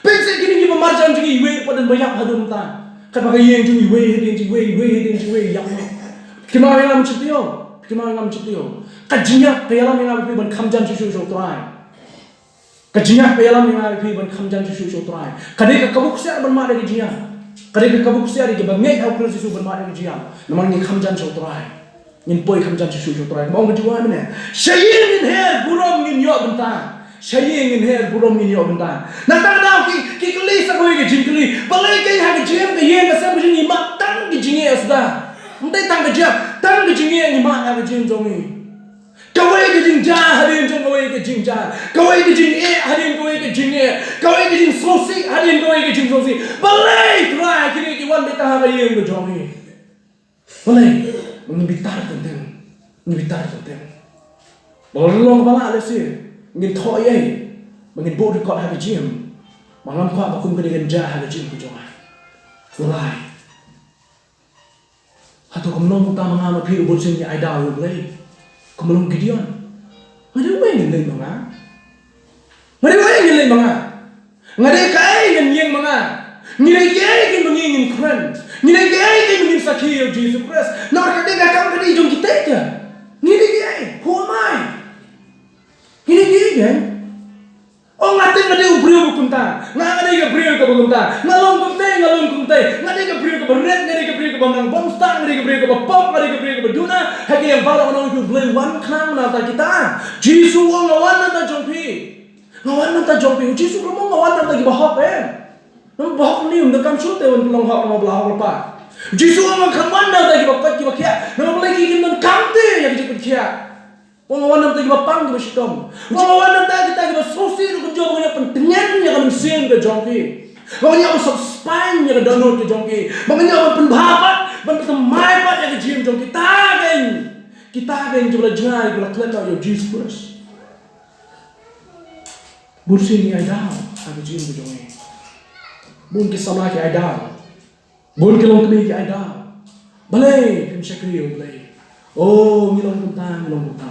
Peit seh kine kiba marjan jong ngi, iwei pat don ba ïap haduh mynta. Katba ka ïing jong ngi iwei hadien jong iwei, iwei hadien jong iwei ïap noh. Kynmaw ïa nga mynshwa taïew, kynmaw ïa nga mynshwa taïew. Ka jingïap ka ïalam ïa nga bad phi ban kham jan shuh shuh sha U Trai. Ka jingïap ka ïalam ïa nga bad phi ban kham jan shuh shuh sha U Trai. Ka dei ka kabu ksiar ban mad ïa ka jingïap. Ka dei ka kabu ksiar ïa kiba ngeit ha U Khrist Jisu ban mad ïa ka jingïap. Namar ngi kham jan sha U Trai. Ngin poi kham jan shuh shuh sha U Trai. Kumba ong ka jingwan mynne, sha ïing ngin her burom ngin ïoh bynta. Sha ïing ngin her burom ngin ïoh bynta. Nangta ka daw ki, ki kylli sa kawei ka jingkylli. Balei kein ha ka jingim ka ïing ka sem ka jong ngi mad tang ki jingeh suda? Ym dei tang ka jingïap, tang ki jingeh ngi mad ha ka jingim jong ngi. Kawei ka jingjia hadien jong kawei ka jingjia. Kawei ka jingeh hadien kawei ka jingeh. Kawei ka jingsngewsih hadien kawei ka jingsngewsih. Balei Trai kine ki wan beit tang ha ka ïing ka jong ngi? Balei? Ba ngin bitar teng teng. Ngin bitar teng teng. Ba long ba lah lehse ngin thoh ïa, ba ngin buh record ha ka jingim. Ba ngam kwah ba kum kane kan jia ha ka jingim ka jong nga. Balei? Hato kam long kumta ma nga ma phi, u bun sien ngi ai daw ïa U Blei? Kum long Gideon. Nga dei uei ngin leit ma nga? Nga dei uei ngin leit ma nga? Nga dei kaei ngin ïeng ma nga? Ngi dei kiei kein ba ngi ngin kren? Ngi dei kiei kein ba ngin sakhi ïa U Jisu Khrist? Namar ka dei ka kam ka dei jong kita te. Ngi dei kiei? Who am I? Ngi dei kiei kein? Oh, nga te nga dei u briew ba kumta. Nga, nga dei ka briew kaba kumta. Nga long kumta, nga long kumta. Nga dei ka briew kaba rit, nga dei ka briew kaba nang bam stang, nga dei ka briew kaba pop, nga dei ka briew kaba duna. Ha ki liang baroh nga ong ïa U Blei, wan khnang na bynta kita. Jisu u ong, nga wan na bynta jong phi. Nga wan na bynta jong phi. Jisu ruh u ong, nga wan na bynta kiba hok, eh. Nang ba hok ne, ym donkam shuh te wan pynlong hok, nang ba la hok lypa. Jisu u ong, nga khlem wan na bynta kiba koit kiba khiah. Namar balei ki kim donkam te ïa ka jingkoit khiah. Nga wan na bynta kiba pang kiba shitom. Nga wan na bynta kita kiba sngewsih ruh kumjuh, ba ngin ïoh pyntngen ïa ka mynsiem ka jong ki. Ba ngin ïoh ban sop spine ïa ka dohnud ka jong ki. Ba ngin ïoh ban pynbha pat, ban pynthymmai pat ïa ka jingim jong ki. Kita kein, kita kein kiba la jngai, kiba la klet noh ïa U Jisu Khrist. Bun sien ngi ai daw ha ka jingim ka jong ngi. Bun ki samla ki ai daw. Bun ki longkmie ki ai daw. Balei phim shakri ïa U Blei? Oh, ngi long kumta, ngi long kumta.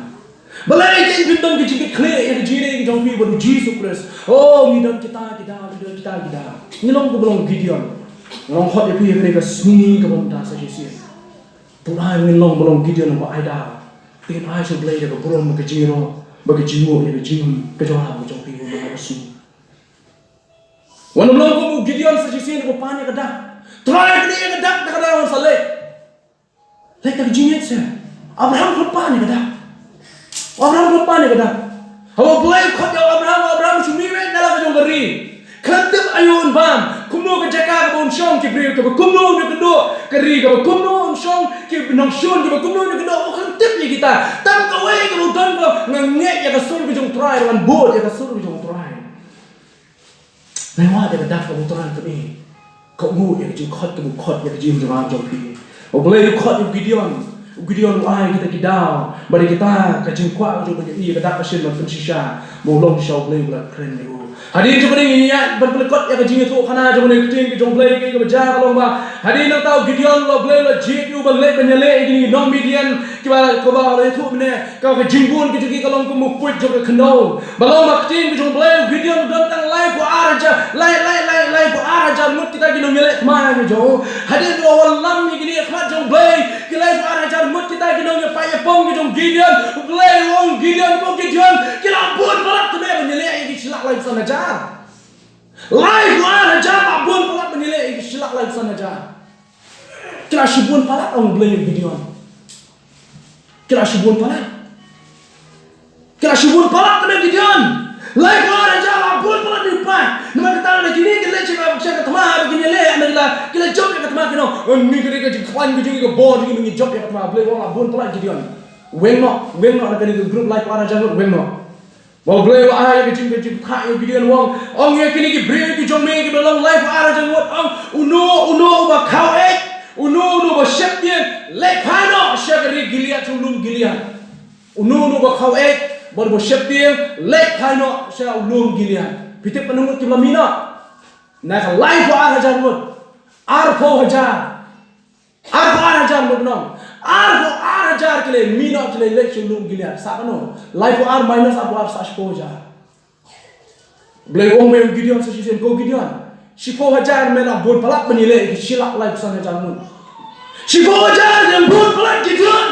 Balei kein phim don ka jingkitkhlieh ïa ka jingïadei ka jong phi bad U Jisu Khrist? Oh, ngi don kita ki daw, ngi don kita ki daw. Ngi long kumba long Gideon. Nga long hot ïa phi ïa kane ka sngi kaba mynta sa shisien. Pynban ngin long ba long Gideon ba ai daw. Te ngin ai sha U Blei da ka burom, ka jingïaroh, bad ka jingïoh ïa ka jingim ka jong nga bad ka jong phi ha kane ka sngi. Wat nym long kum u Gideon sa shisien uba pan ïa ka dak. Trai, kane ka dak, da kane ngan sa leit. Leit da ka jingngeit seh. Abraham khlem pan ïa ka dak. Abraham khlem pan ïa ka dak. Haba U Blei u khot ïa u Abraham, u Abraham u shu mih beit na la ka jong ka ri. Khlem tip aïu un bam, kumno ka jaka kaba un shong, ki briew kiba kumno un ïakynduh, ka ri kaba kumno un shong, ki nongshun kiba kumno un ïakynduh, u khlem tip ïa kita. Tang kawei kaba u don ka, ngan ngeit ïa ka sur ka jong U Trai, ngan bud ïa ka sur ka jong U Trai. Nai wad ïa ka dak kaba U Trai u pyni. Ka nguh ïa ka jingkhot kaba u khot ïa ka jingim jong nga jong phi. U Blei u khot ïa u Gideon. U Gideon u ai kita ki daw. Bad ïa kita ka jingkwah jong u ban ïohi ïa ka dak ka shin ban pynshisha ba u long shisha U Blei uba la kren ïa u. Hadien jong kane ngi ïa ban pynlong ïa ka jingïathuhkhana jong kane ka ktien ka jong U Blei, ka kaba jia ka long ba hadien nangta u Gideon u la, U Blei u la jied ïa u ban leit ban ïaleh ïa kine ki nong Midian kiba, kiba la ïathuh mynne. Ka, ka jingbun ka jong ki ka long kum u puit jong ka khyndew. Ba long ba ktien ka jong U Blei, u Gideon u don tang laiphew ar hajar, lai, lai, lai, laiphew ar hajar ngut kita ki nongïaleh thma ka jong u. Hadien ba u wallam ïa kine ha khmat jong U Blei, ki laiphew ar hajar ngut kita ki nongïapait ïapom ka jong u Gideon. U Blei u ong, Gideon, ko Gideon, ki la bun palat tang ban ïaleh ïa ki shi lak laiphew san hajar. Laiphew ar hajar la bun palat ban ïaleh ïa ki shi lak laiphew san hajar. Ki la shibun palat, ong U Blei ïa u Gideon. Ki la shibun palat. Ki la shibun palat tang Gideon. Laiphew ar hajar la bun palat ne pat. Namar kata lada kine ki leit sha ka, sha ka thma, ba kin ïaleh, namar ki la, ki la jop ïa ka thma ki ong, "Oh, ni ka dei ka jingkhlaiñ ka jong ngi, ka bor jong ngi, ba ngi jop ïa ka thma." U Blei u ong la bun palat Gideon. Weng noh, weng noh na kane ka group laiphew ar hajar, weng noh. Ba U Blei u la ai ïa ka jing, ka jingthait ïa u Gideon, u ong, ong ïa kine ki briew ki jong me kiba long laiphew ar hajar ngut, ong, uno uno uba khaw eit, uno uno uba sheptieng, leit phai noh sha ka ri Gilead, sha u lum Gilead. Uno uno uba khaw eit bad uba sheptieng, leit phai noh sha u lum Gilead. Phi tip katno ngut kiba la mih noh? Na ka laiphew ar hajar ngut, arphew hajar. Arphew ar hajar ngut nong. Arphew ar hajar ki la mih noh, ki la leit sha u lum Gilead. Sah katno? Laiphew ar minus arphew ar, sah shiphew hajar. U Blei u ong ïa u Gideon sa shisien, ko Gideon, shiphew hajar me la bun palat ban ïaleh ïa ki shi lak laiphew san hajar ngut. Shiphew hajar me la bun palat Gideon.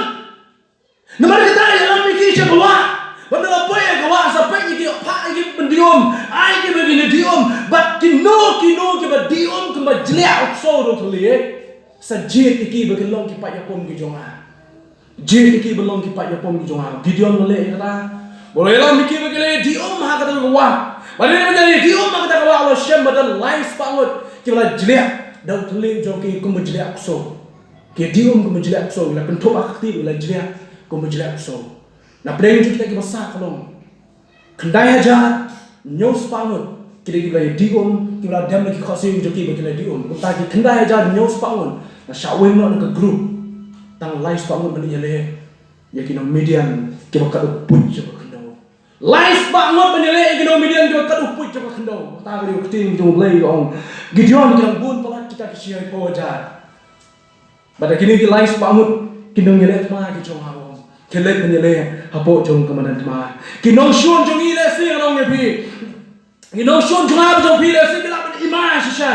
Namar kata ïalam ïa ki sha ka wah. Bad me la poi ïa ka wah, sa peit ïa ki, phah ïa ki ban dih um, ai ïa ki ba kin dih um. Bad kino kino kiba dih um kumba jliah u ksew da u thylliej, sa jied ïa ki ba kin long ki paid ïapom ki jong nga. Jied ïa ki ba long ki paid ïapom ki jong nga. Gideon u la leh ïa kata. Bad u la ïalam ïa ki ba kin leit dih um ha kata ka wah. Bad hynrei ba kin leit dih um ha kata ka wah, u la shem ba don lai spah ngut kiba la jliah da u thylliej jong ki kumba jliah u ksew. Ki dih um kumba jliah u ksew, la kynthup ha ka kti, la jliah kumba jliah u ksew. Na pdeng jong kita kiba sah ka long khyndai hajar hynñiew spah ngut, ki dei kiba la dih um, kiba la dem na ki khohsiew jong ki ba ki la dih um. Kumta ki khyndai hajar hynñiew spah ngut, la shah weng noh na ka group tang lai spah ngut ban ïaleh ïa ki nong Midian kiba kat u puit jong ka khyndew. Lai spah ngut ban ïaleh ïa ki nong Midian kiba kat u puit jong ka khyndew. Kata ka dei ka ktien jong U Blei ka ong, Gideon, ki la bun palat kita ki shiphew hajar. Bad da kine ki lai spah ngut ki nongïaleh thma ki jong nga, u ong, ki leit ban ïaleh hapoh jong ka madan thma. Ki nongshun jong ngi lehse, ngan ong ïa phi, ki nongshun jong nga bad jong phi lehse ki lah ban i mai shisha.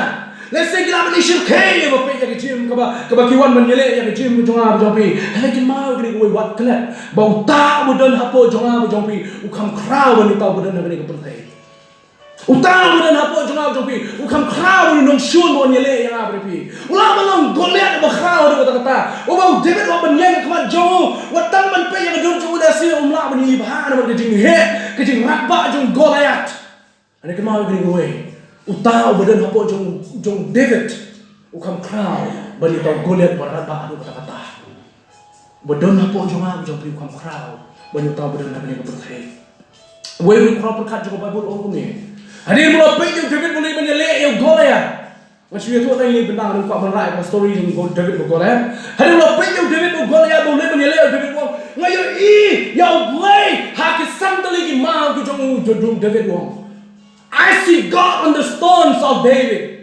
Lehse ki lah ban i shyrkhei ïa ba peit ïa ka jingim kaba, kaba ki wan ban ïaleh ïa ka jingim ka jong nga bad jong phi. Hynrei kynmaw ïa kane kawei, wat klet ba uta uba don hapoh jong nga bad jong phi u kham khraw ban ïa uta uba don ha kane ka pyrthei. Uta uba don hapoh jong nga bad jong phi u kham khraw ban ïa u nongshun ba wan ïaleh ïa nga bad ïa phi. U lah ban long Goliath uba khraw haduh katta katta, uba u David u hap ban ïeng ha khmat jong u, wat tang ban peit ïa ka dur jong u lehse um lah ban ïa i bha namar ka jingheh, ka jingratbah jong Goliath. Hynrei kynmaw ïa kane kawei, uta uba don hapoh jong, jong David u kham khraw ban ïa uta u Goliath uba ratbah haduh katta katta. Uba don hapoh jong nga bad jong phi u kham khraw ban ïa uta uba don ha kane ka pyrthei. Wei u riewkhraw pyrkhat jong ka Baibl u ong kumne, hadien ba u la peit ïa u David ba u leit ban ïaleh ïa u Goliath. Ngan shu ïathuh tang ïa kane bynta, ngan kwah ban rah ïa ka story jong u David bad Goliath. Hadien ba u la peit ïa u David bad Goliath, ba u leit ban ïaleh ïa u David, u ong, nga ïohi ïa U Blei ha ki san tylli ki maw ki jong u, jong u David, u ong. I see God on the stones of David.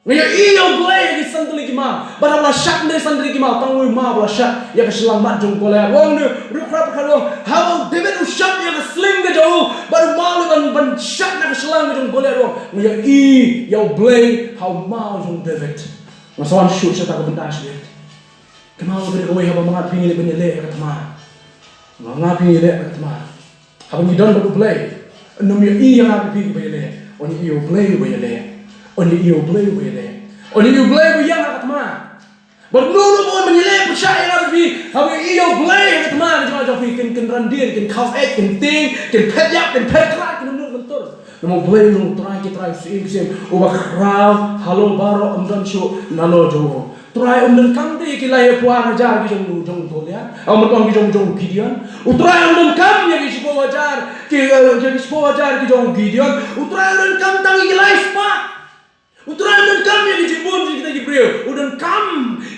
Nga ïohi ïa U Blei ha ki san tylli ki maw. Bad haba la shad ïa ki san tylli ki maw, tang uwei u maw ba la shad ïa ka shyllangmat jong u Goliath. U ong, u riewkhraw pyrkhat u ong, haba u David u shad ïa ka sling ka jong u, bad u maw leh ban, ban shad na ka shyllangmat jong u Goliath, u ong, nga ïohi ïa U Blei ha u maw jong u David. Nga sa wan shuh sha kata ka bynta shuh. Kynmaw ïa kane kawei, haba ma nga phi ngi leit ban ïaleh ïa ka thma, ma nga phi ngi leh ïa ka thma, haba ngi don bad U Blei, un ym ïohi ïa nga bad phi kiba ïaleh, un ïohi ïa U Blei uba ïaleh. Un ïohi ïa U Blei uba ïaleh. Ban ïohi ïa U Blei ba ïeng ha ka thma. Bad uno uno uno ban ïaleh pyrshah ïa la phi, haba ïohi ïa U Blei ha ka thma ka jong phi, kin, kin randien, kin khaw eh, kin tieng, kin phet ïap, kin phet khlad, kin nud myntur. Namar U Blei u long U Trai ki trai, u Syiem ki syiem, uba khraw halor baroh, ym don shuh nalor jong u. U Trai um donkam te ïa ki laiphew ar hajar ki jong, jong u Goliath, ym donkam ki jong, jong u Gideon. U Trai um donkam ïa ki shiphew hajar ki, eh, ïa ki shiphew hajar ki jong u Gideon. U Trai u donkam tang ïa ki lai spah. U Trai u donkam ïa ki jingbun jong kita ki briew. U donkam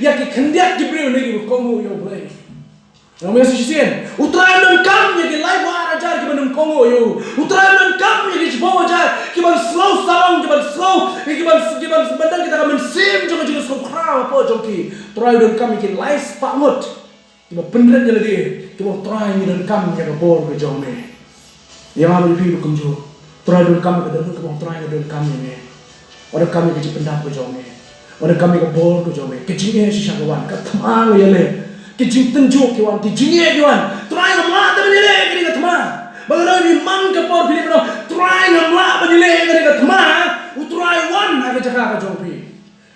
ïa ki khyndiat ki briew ne kiba kohnguh ïa U Blei. Nga ong ïa shisien, U Trai u donkam ïa ki laiphew ar hajar kiba nym kohnguh ïa u. U Trai u donkam ïa ki shiphew hajar kiban slow sarong, kiban slow, kiban, kiban, ban don kita ka mynsiem jong ka jingsngewkhraw hapoh jong ki. U Trai u donkam ïa ki lai spah ngut kiba pynrit ïa lade, kiba, U Trai, ngi donkam ïa ka bor ka jong me. Ïa nga bad ïa phi ba kumjuh, U Trai u donkam ïa ka dohnud kaba, U Trai, nga donkam ïa me. Nga donkam ïa ka jingpyndap ka jong me. Nga donkam ïa ka bor ka jong me. Ka jingeh shisha ka wan, ka thma nga ïaleh. Ki jingtynjuh ki wan, ki jingeh ki wan. U Trai, ngam lah te ban ïaleh ïa kane ka thma. Ba nga dang, ym man ka por, phi leh ban ong, U Trai, ngam lah ban ïaleh ïa kane ka thma. U Trai u wan ha ka jaka ka jong phi.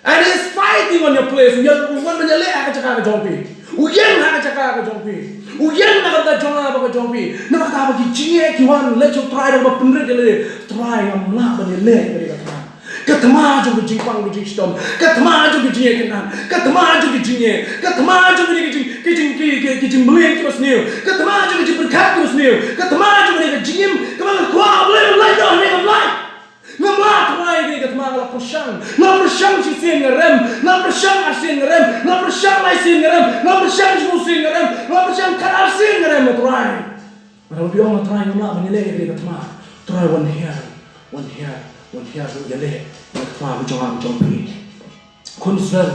And he's fighting on your place. U ïeng, u wan ban ïaleh ha ka jaka ka jong phi. U ïeng ha ka jaka ka jong phi. U ïeng na ka bynta jong nga bad ka jong phi. Namar kata ba ki jingeh ki wan, leit sha U Trai da kaba pynrit ïa lade. Trai, ngam lah ban ïaleh ïa kane ka thma. Ka thma jong ka jingpang ka jingshitom. Ka thma jong ka jingeh kynad. Ka thma jong ka jingeh. Ka thma jong kane ka jing, ka jing, ki, ki, ki jingmlien kiba sniew. Ka thma jong ka jingpyrkhat kiba sniew. Ka thma jong kane ka jingim kaba nga kwah, Blei, ban lait noh ne ngam lait. Ngam lah, Trai, ïa kane ka thma, nga la pyrshang. Nga la pyrshang shisien nga rem. Nga la pyrshang arsien nga rem. Nga la pyrshang laisien nga rem. Nga la pyrshang shiphew sien nga rem. Nga la pyrshang khat arsien nga rem, Trai. Nga la pyrshang, Trai, ngam lah ban ïaleh ïa kane ka thma. Trai, wan hiar, wan hiar, wan hiar, ïaleh ïa ka thma ka jong nga ka jong phi. Khun Israel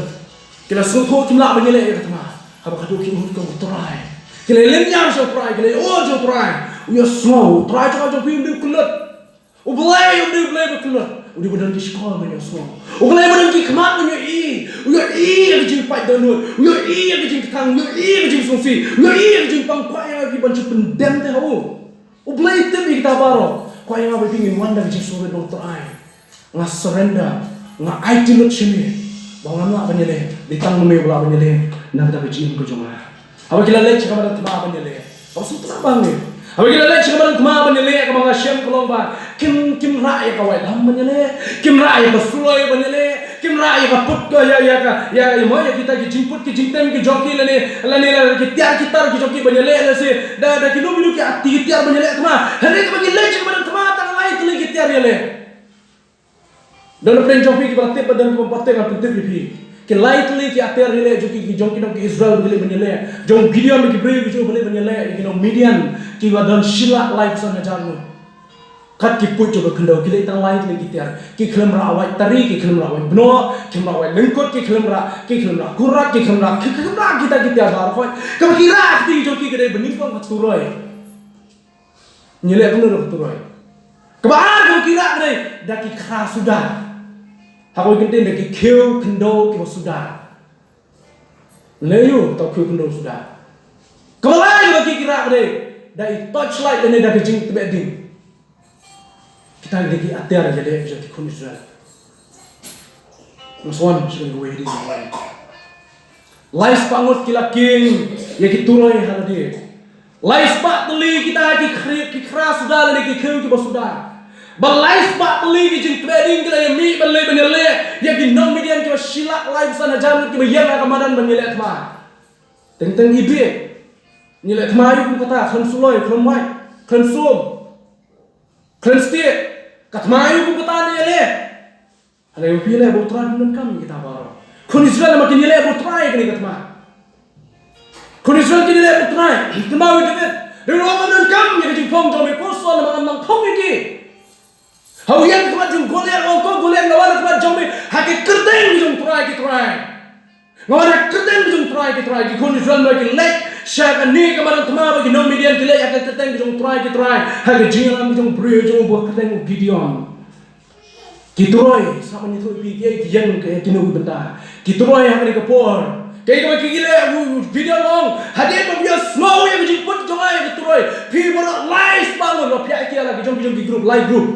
ki la sngewthuh kim lah ban ïaleh ïa ka thma. Haba ka dei ki ong, Trai, ki la lynñiar sha U Trai, ki la ong sha U Trai. U ïohsngew, U Trai jong nga jong phi um dei u kyllut. U Blei um dei U Blei ba kyllut. U dei uba don ki shkor ban ïohsngew. U Blei uba don ki khmat ban ïohi. U ïohi ïa ka jingpait dohnud. U ïohi ïa ka jingkthang. U ïohi ïa ka jingsngewsih. U ïohi ïa ka jingpang. Kwah ïa nga ïa phi ban shu pyndem te ha u. U Blei u tip ïa kita baroh. Kwah ïa nga bad ïa phi ngin wan da ka jingsngewrit, Trai, nga surrender. Nga aiti lut sha me. Ba ngam lah ban ïaleh. Dei tang ma me ba lah ban ïaleh na kata ka jingim ka jong nga. Haba ki la leit sha ka madan thma ban ïaleh, kaba sngewtynnat bha hangne. Haba ki la leit sha ka madan thma ban ïaleh, kaba nga shem ka long ba kim, kim rah ïa ka waitlam ban ïaleh, kim rah ïa ka suloi ban ïaleh, kim rah ïa ka put ka, ïa, ïa ka, ïa, ïa mo, ïa kita ki jingput ki jingtem ki jong ki lane, lane la ki tiar ki tar ki jong ki ban ïaleh, lane da, da kino kino ki ati ki tiar ban ïaleh thma. Hynrei kaba ki leit sha ka madan thma, tang lai tylli ki tiar ïaleh. Don na pdeng jong phi kiba la tip, ba don kiba ym pat tip, nga pyntip ïa phi. Ki lai tylli ki atiar ïaleh jong ki, ki jong ki nong ki Israel ba ki leit ban ïaleh. Jong u Gideon bad ki briew ki jong u ba leit ban ïaleh ïa ki nong Midian kiba don shi lak laiphew san hajar ngut. Kat ki puit jong ka khyndew ki leit tang lai tylli ki tiar. Ki khlem rah wait tari, ki khlem rah wait bnoh, ki khlem rah wait lyngkut, ki khlem rah, ki khlem rah kurat, ki khlem rah, ki khlem rah kita ki tiar baroh. Kaba ki rah ha kti jong ki ka dei ba nyngkong ka turoi. Ngi leh kumno da ka turoi? Kaba ar kaba ki rah ka dei da ki khra suda. Ha kawei ka kyntien da ki khiew khyndew kiba suda. Leh ïa uta u khiew khyndew suda. Kaba lai kaba ki rah ka dei da i torchlight lane da ka jingtbeh ding. Kita ki dei ki atiar ïaleh jong ki khun Israel. Nga sa wan sha kawei ka dei. Lai spah ngut ki la kieng ïa ki turoi ha lade. Lai spah tylli kita ki khri-, ki khra suda lane ki khiew kiba suda. Bad lai spah tylli ki jingtbeh ding ki la ïa mih ban leit ban ïaleh ïa ki nong Midian kiba shi lak laiphew san hajar ngut kiba ïeng ha ka madan ban ïaleh thma. Teng teng i bieit. Ïaleh thma ïa u kum kata, khlem suloi, khlem wait, khlem sum, khlem stieh. Ka thma ïa u kum kata ne ïaleh. Hynrei phi leh ba U Trai um donkam ïa kita baroh. Khun Israel ma kin ïaleh ba U Trai ïa kane ka thma. Khun Israel kin ïaleh ba U Trai. Kynmaw ïa David. David u ong ngam donkam ïa ka jingphong jong me, ko Saul, namar ngam nang phong ïa ki. Haba u ïeng ha khmat jong u Goliath u ong, ko Goliath, nga wan ha khmat jong me ha ka kyrteng jong U Trai ki trai. Nga wan ha ka kyrteng jong U Trai ki trai. Ki khun Israel ba ki leit sha kane ka madan thma bad ki nong Midian ki leit ha ka kyrteng jong U Trai ki trai, ha ka jingïalam jong u briew jong u ba kyrteng u Gideon. Ki turoi, sa ban ïathuh ïa phi kiei ki ïeng, kiei kino ki bynta. Ki turoi ha kane ka por, kiei kiba ki leh, u Gideon u ong, hadien ba phi ïohsngew ïa ka jingput jong nga ïa ki turoi, phi baroh lai spah ngut, la phiah ïa ki ïa la ki jong ki jong ki group, lai group.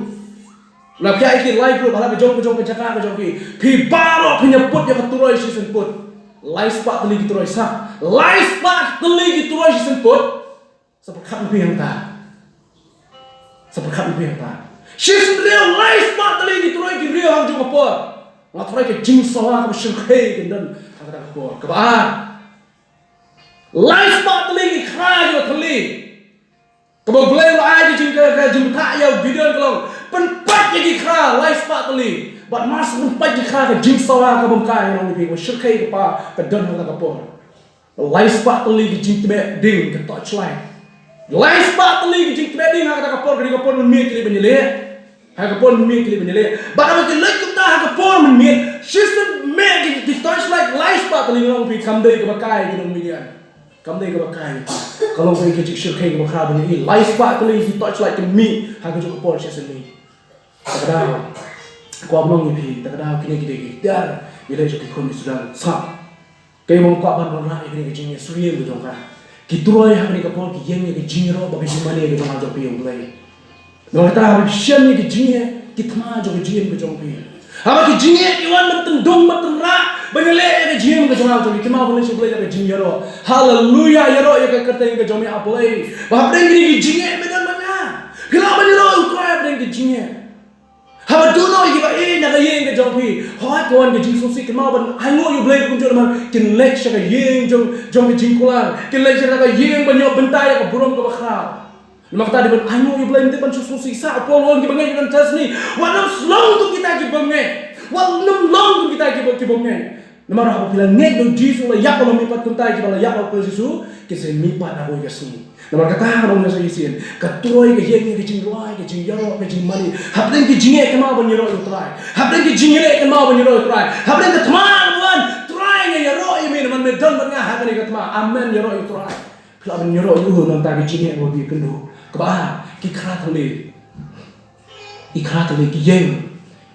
La phi ïa ki lai group ha la ka jong ka jong ka jaka ka jong ki. Phi baroh phin ïa put ïa ka turoi shisien put. Lai spah tylli ki turoi sa. Lai spah tylli ki turoi shisien put. Sa pyrkhat phi hangta. Sa pyrkhat phi hangta. Shisien riew lai spah tylli ki turoi ki riew ha ka jong ka por. Nga throi ka jingsawa kaba shyrkhei kan don ha kata ka por. Kaba ar. Lai spah tylli ki khra kiba thylli. Kaba U Blei u la ai ka jing ka, ka jingbatai ïa u Gideon ka long, pynpait ïa ki khra lai spah tylli. Bad mar shu pynpait ki khra, ka jingsawa kaba ym kai, ngan ong ïa phi, kaba shyrkhei kaba ka don ha kata ka por. Lai spah tylli ki jingtbeh ding, ka torchlight. Lai spah tylli ki jingtbeh ding ha kata ka por, ka dei ka por mynmiet ki dei ban ïaleh. Ha ka por mynmiet ki dei ban ïaleh. Bad haba ki leit kumta ha ka por mynmiet, shisien mih ki, ki torchlight lai spah tylli, ngan ong ïa phi, kam dei kaba kai ki nong Midian. Kam dei kaba kai. Ka long ka jingshyrkhei kaba khraw ban ïohi. Lai spah tylli ki torchlight ki mih ha ka juh ka por shisien mih. Ta ka daw, kwah ban ong ïa phi, ta ka daw kine ki dei ki tiar ïaleh jong ki khun Israel. Sa, kaei ba nga kwah ban wanrah ïa kane ka jingïasyriem ka jong ka. Ki turoi ha kane ka por ki ïeng ïa ka jingïaroh bad ka jingmane ka jong nga jong phi, ïa U Blei. Namar kata, haba phi shem ïa ka jingeh, ki thma jong ka jingim ka jong phi. Haba ki jingeh ki wan ban tyndong ban tynrah ban ïaleh ïa ka jingim ka jong nga jong phi, kynmaw ban leit sha U Blei da ka jingïaroh. Haleluya, ïaroh ïa ka kyrteng ka jong me, A Blei. Ba hapdeng kine ki jingeh me don bad nga. Phi lah ban ïaroh ïa U Trai hapdeng ki jingeh. Haba dohnud ïa kiba ïeit na ka ïing ka jong phi, hooid ka wan ka jingsngewsih, kynmaw ban ainguh ïa U Blei kumjuh namar kin leit sha ka ïing jong, jong ka jingkular, kin leit sha ka ïing ban ïoh bynta ïa ka burom kaba khraw. Namar kata dei ban ainguh ïa U Blei, ym dei ban shu sngewsih. Sa u Paul u ong kiba ngeit, kiba ngeit shisha, wat nym long kum kita kiba ngeit. Wat nym long kum kita kiba, kiba ngeit. Namar haba phi la ngeit ïa U Jisu, la ïap bad la mihpat kumta, kiba la ïap bad U Jisu kin sa mihpat ha kawei ka sngi. Namar kata ngan ong ïa phi shisien, ka turoi ka ïeng ïa ka jingrwai, ka jingïaroh, ka jingmane. Hapdeng ki jingeh kynmaw ban ïaroh ïa U Trai. Hapdeng ki jingïaleh kynmaw ban ïaroh ïa U Trai. Hapdeng ka thma kaba wan, Trai nga ïaroh ïa me namar me don bad nga ha kane ka thma. Amen, ïaroh ïa U Trai. Phi lah ban ïaroh ïa u na ka bynta ka jingeh kaba phi ïakynduh. Kaba ar, ki khra thylli. Ki khra thylli ki ïeng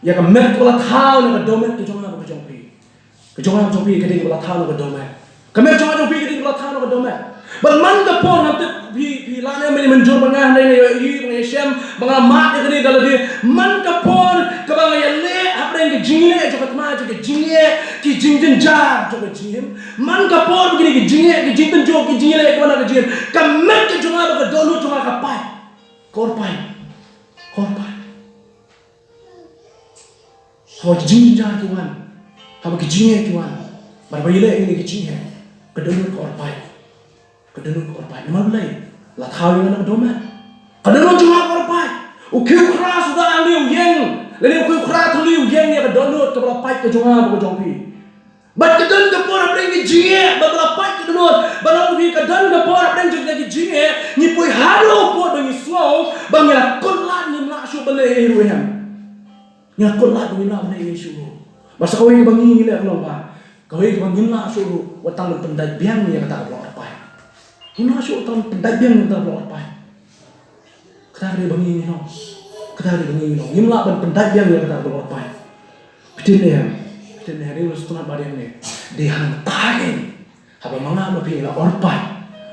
ïa ka met kaba la thaw na ka dohmet ka jong nga bad ka jong phi. Ka jong nga bad jong phi ka dei kaba la thaw na ka dohmet. Ka met jong nga jong phi ka dei kaba la thaw na ka dohmet. Bad man ka por, nga tip phi, phi lah ne em mynjur ba nga hynrei nga ïohi, ba nga ïashem, ba nga mad ïa kane da lade. Man ka por kaba nga ïaleh hapdeng ka jingïaleh jong ka thma, jong ka jingeh, ki jingjynjar jong ka jingim. Man ka por ba kine ki jingeh, ki jingtynjuh, ki jingïaleh kiba na ka jingim, ka met ka jong nga bad ka dohnud jong nga ka pait. Ka or pait. Ka or pait. Haba ki jingjynjar ki wan, haba ki jingeh ki wan, bad haba ïaleh ïa kine ki jingeh, ka dohnud ka or pait. Ka dohnud ka or pait. Namar balei? La thaw ïa nga na ka dohmet. Ka dohnud jong nga ka or pait. U khiew khra suda lane u ïeng, lane u khiew khra thylli u ïeng ïa ka dohnud kaba la pait ka jong nga bad ka jong phi. Bad ka don ka por hapdeng ki jingeh, bad ba la pait ka dohnud, bad la ong ïa phi ka don ka por hapdeng jong kita ki jingeh, ngi poi haduh u pud ba ngi sngew ba ngi la kut lad, ngim lah shuh ban leh ei ei ruh em. Ngi la kut lad ba ngim lah ban leh ei ei shuh ruh. Bad sa kawei kaba ngi, ngi leh ka long ba, kawei kaba ngim lah shuh ruh wat tang ban pyndait biang ïa kata kaba la or pait. Ngim lah shuh wat tang ban pyndait biang ïa kata kaba la or pait. Kata ka dei ba ngi, ngi long. Kata ka dei ba ngi, ngi long. Ngim lah ban pyndait biang ïa kata kaba la or pait. Phi tip ne em, phi tip ne em, ha ri u Sngewtynnat ba dei ne, dei hangta kein, haba ma nga ma phi la or pait,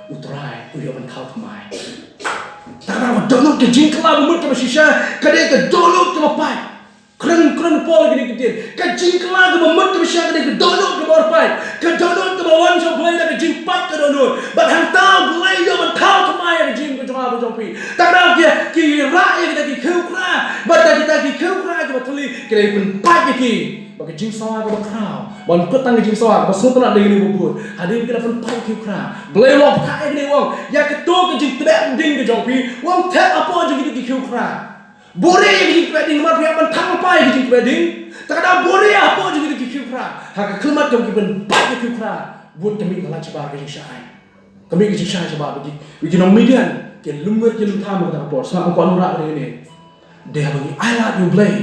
U Trai u ïoh ban thaw thymmai. Te kata ka dohnud, ka jingkylla ba mut kaba shisha ka dei ka dohnud kaba pait. Kren, kren Paul ïa kine ki ktien. Ka jingkylla kaba mut kaba shisha ka dei ka dohnud kaba or pait. Ka dohnud kaba wan sha U Blei da ka jingpait ka dohnud. Bad hangta U Blei u ïoh ban thaw thymmai ïa ka jingim ka jong nga bad jong phi. Te kata ki, ki rah ïa kita ki khiew khra. Bad da kita ki khiew khra kiba thylli, ki dei pynpait ïa ki. Bad ka jingsawa kaba khraw, ban kut tang ka jingsawa kaba sngewtynnat, dei kane ba bud. Hadien ki la pynpait khiew khra, Blei u la pynthikna ïa kane, u ong, ïa kato ka jingtbeh ding ka jong phi, u ong, thep hapoh jong kito ki khiew khra. Buhrieh ïa ka jingtbeh ding, namar phi hap ban thang lypa ïa ka jingtbeh ding. Te kata buhrieh hapoh jong kito ki khiew khra. Ha ka khyllipmat, kum ki pynpait ïa ki khiew khra, bud ka mih ka lait shabar ka jingshai. Ka mih ka jingshai shabar ba ki, ba ki nong Midian ki lum ngeit ki lum tham ha kata ka por. Sngap, nga kwah ban rah ïa kane. Dei haba ngi ailad ïa U Blei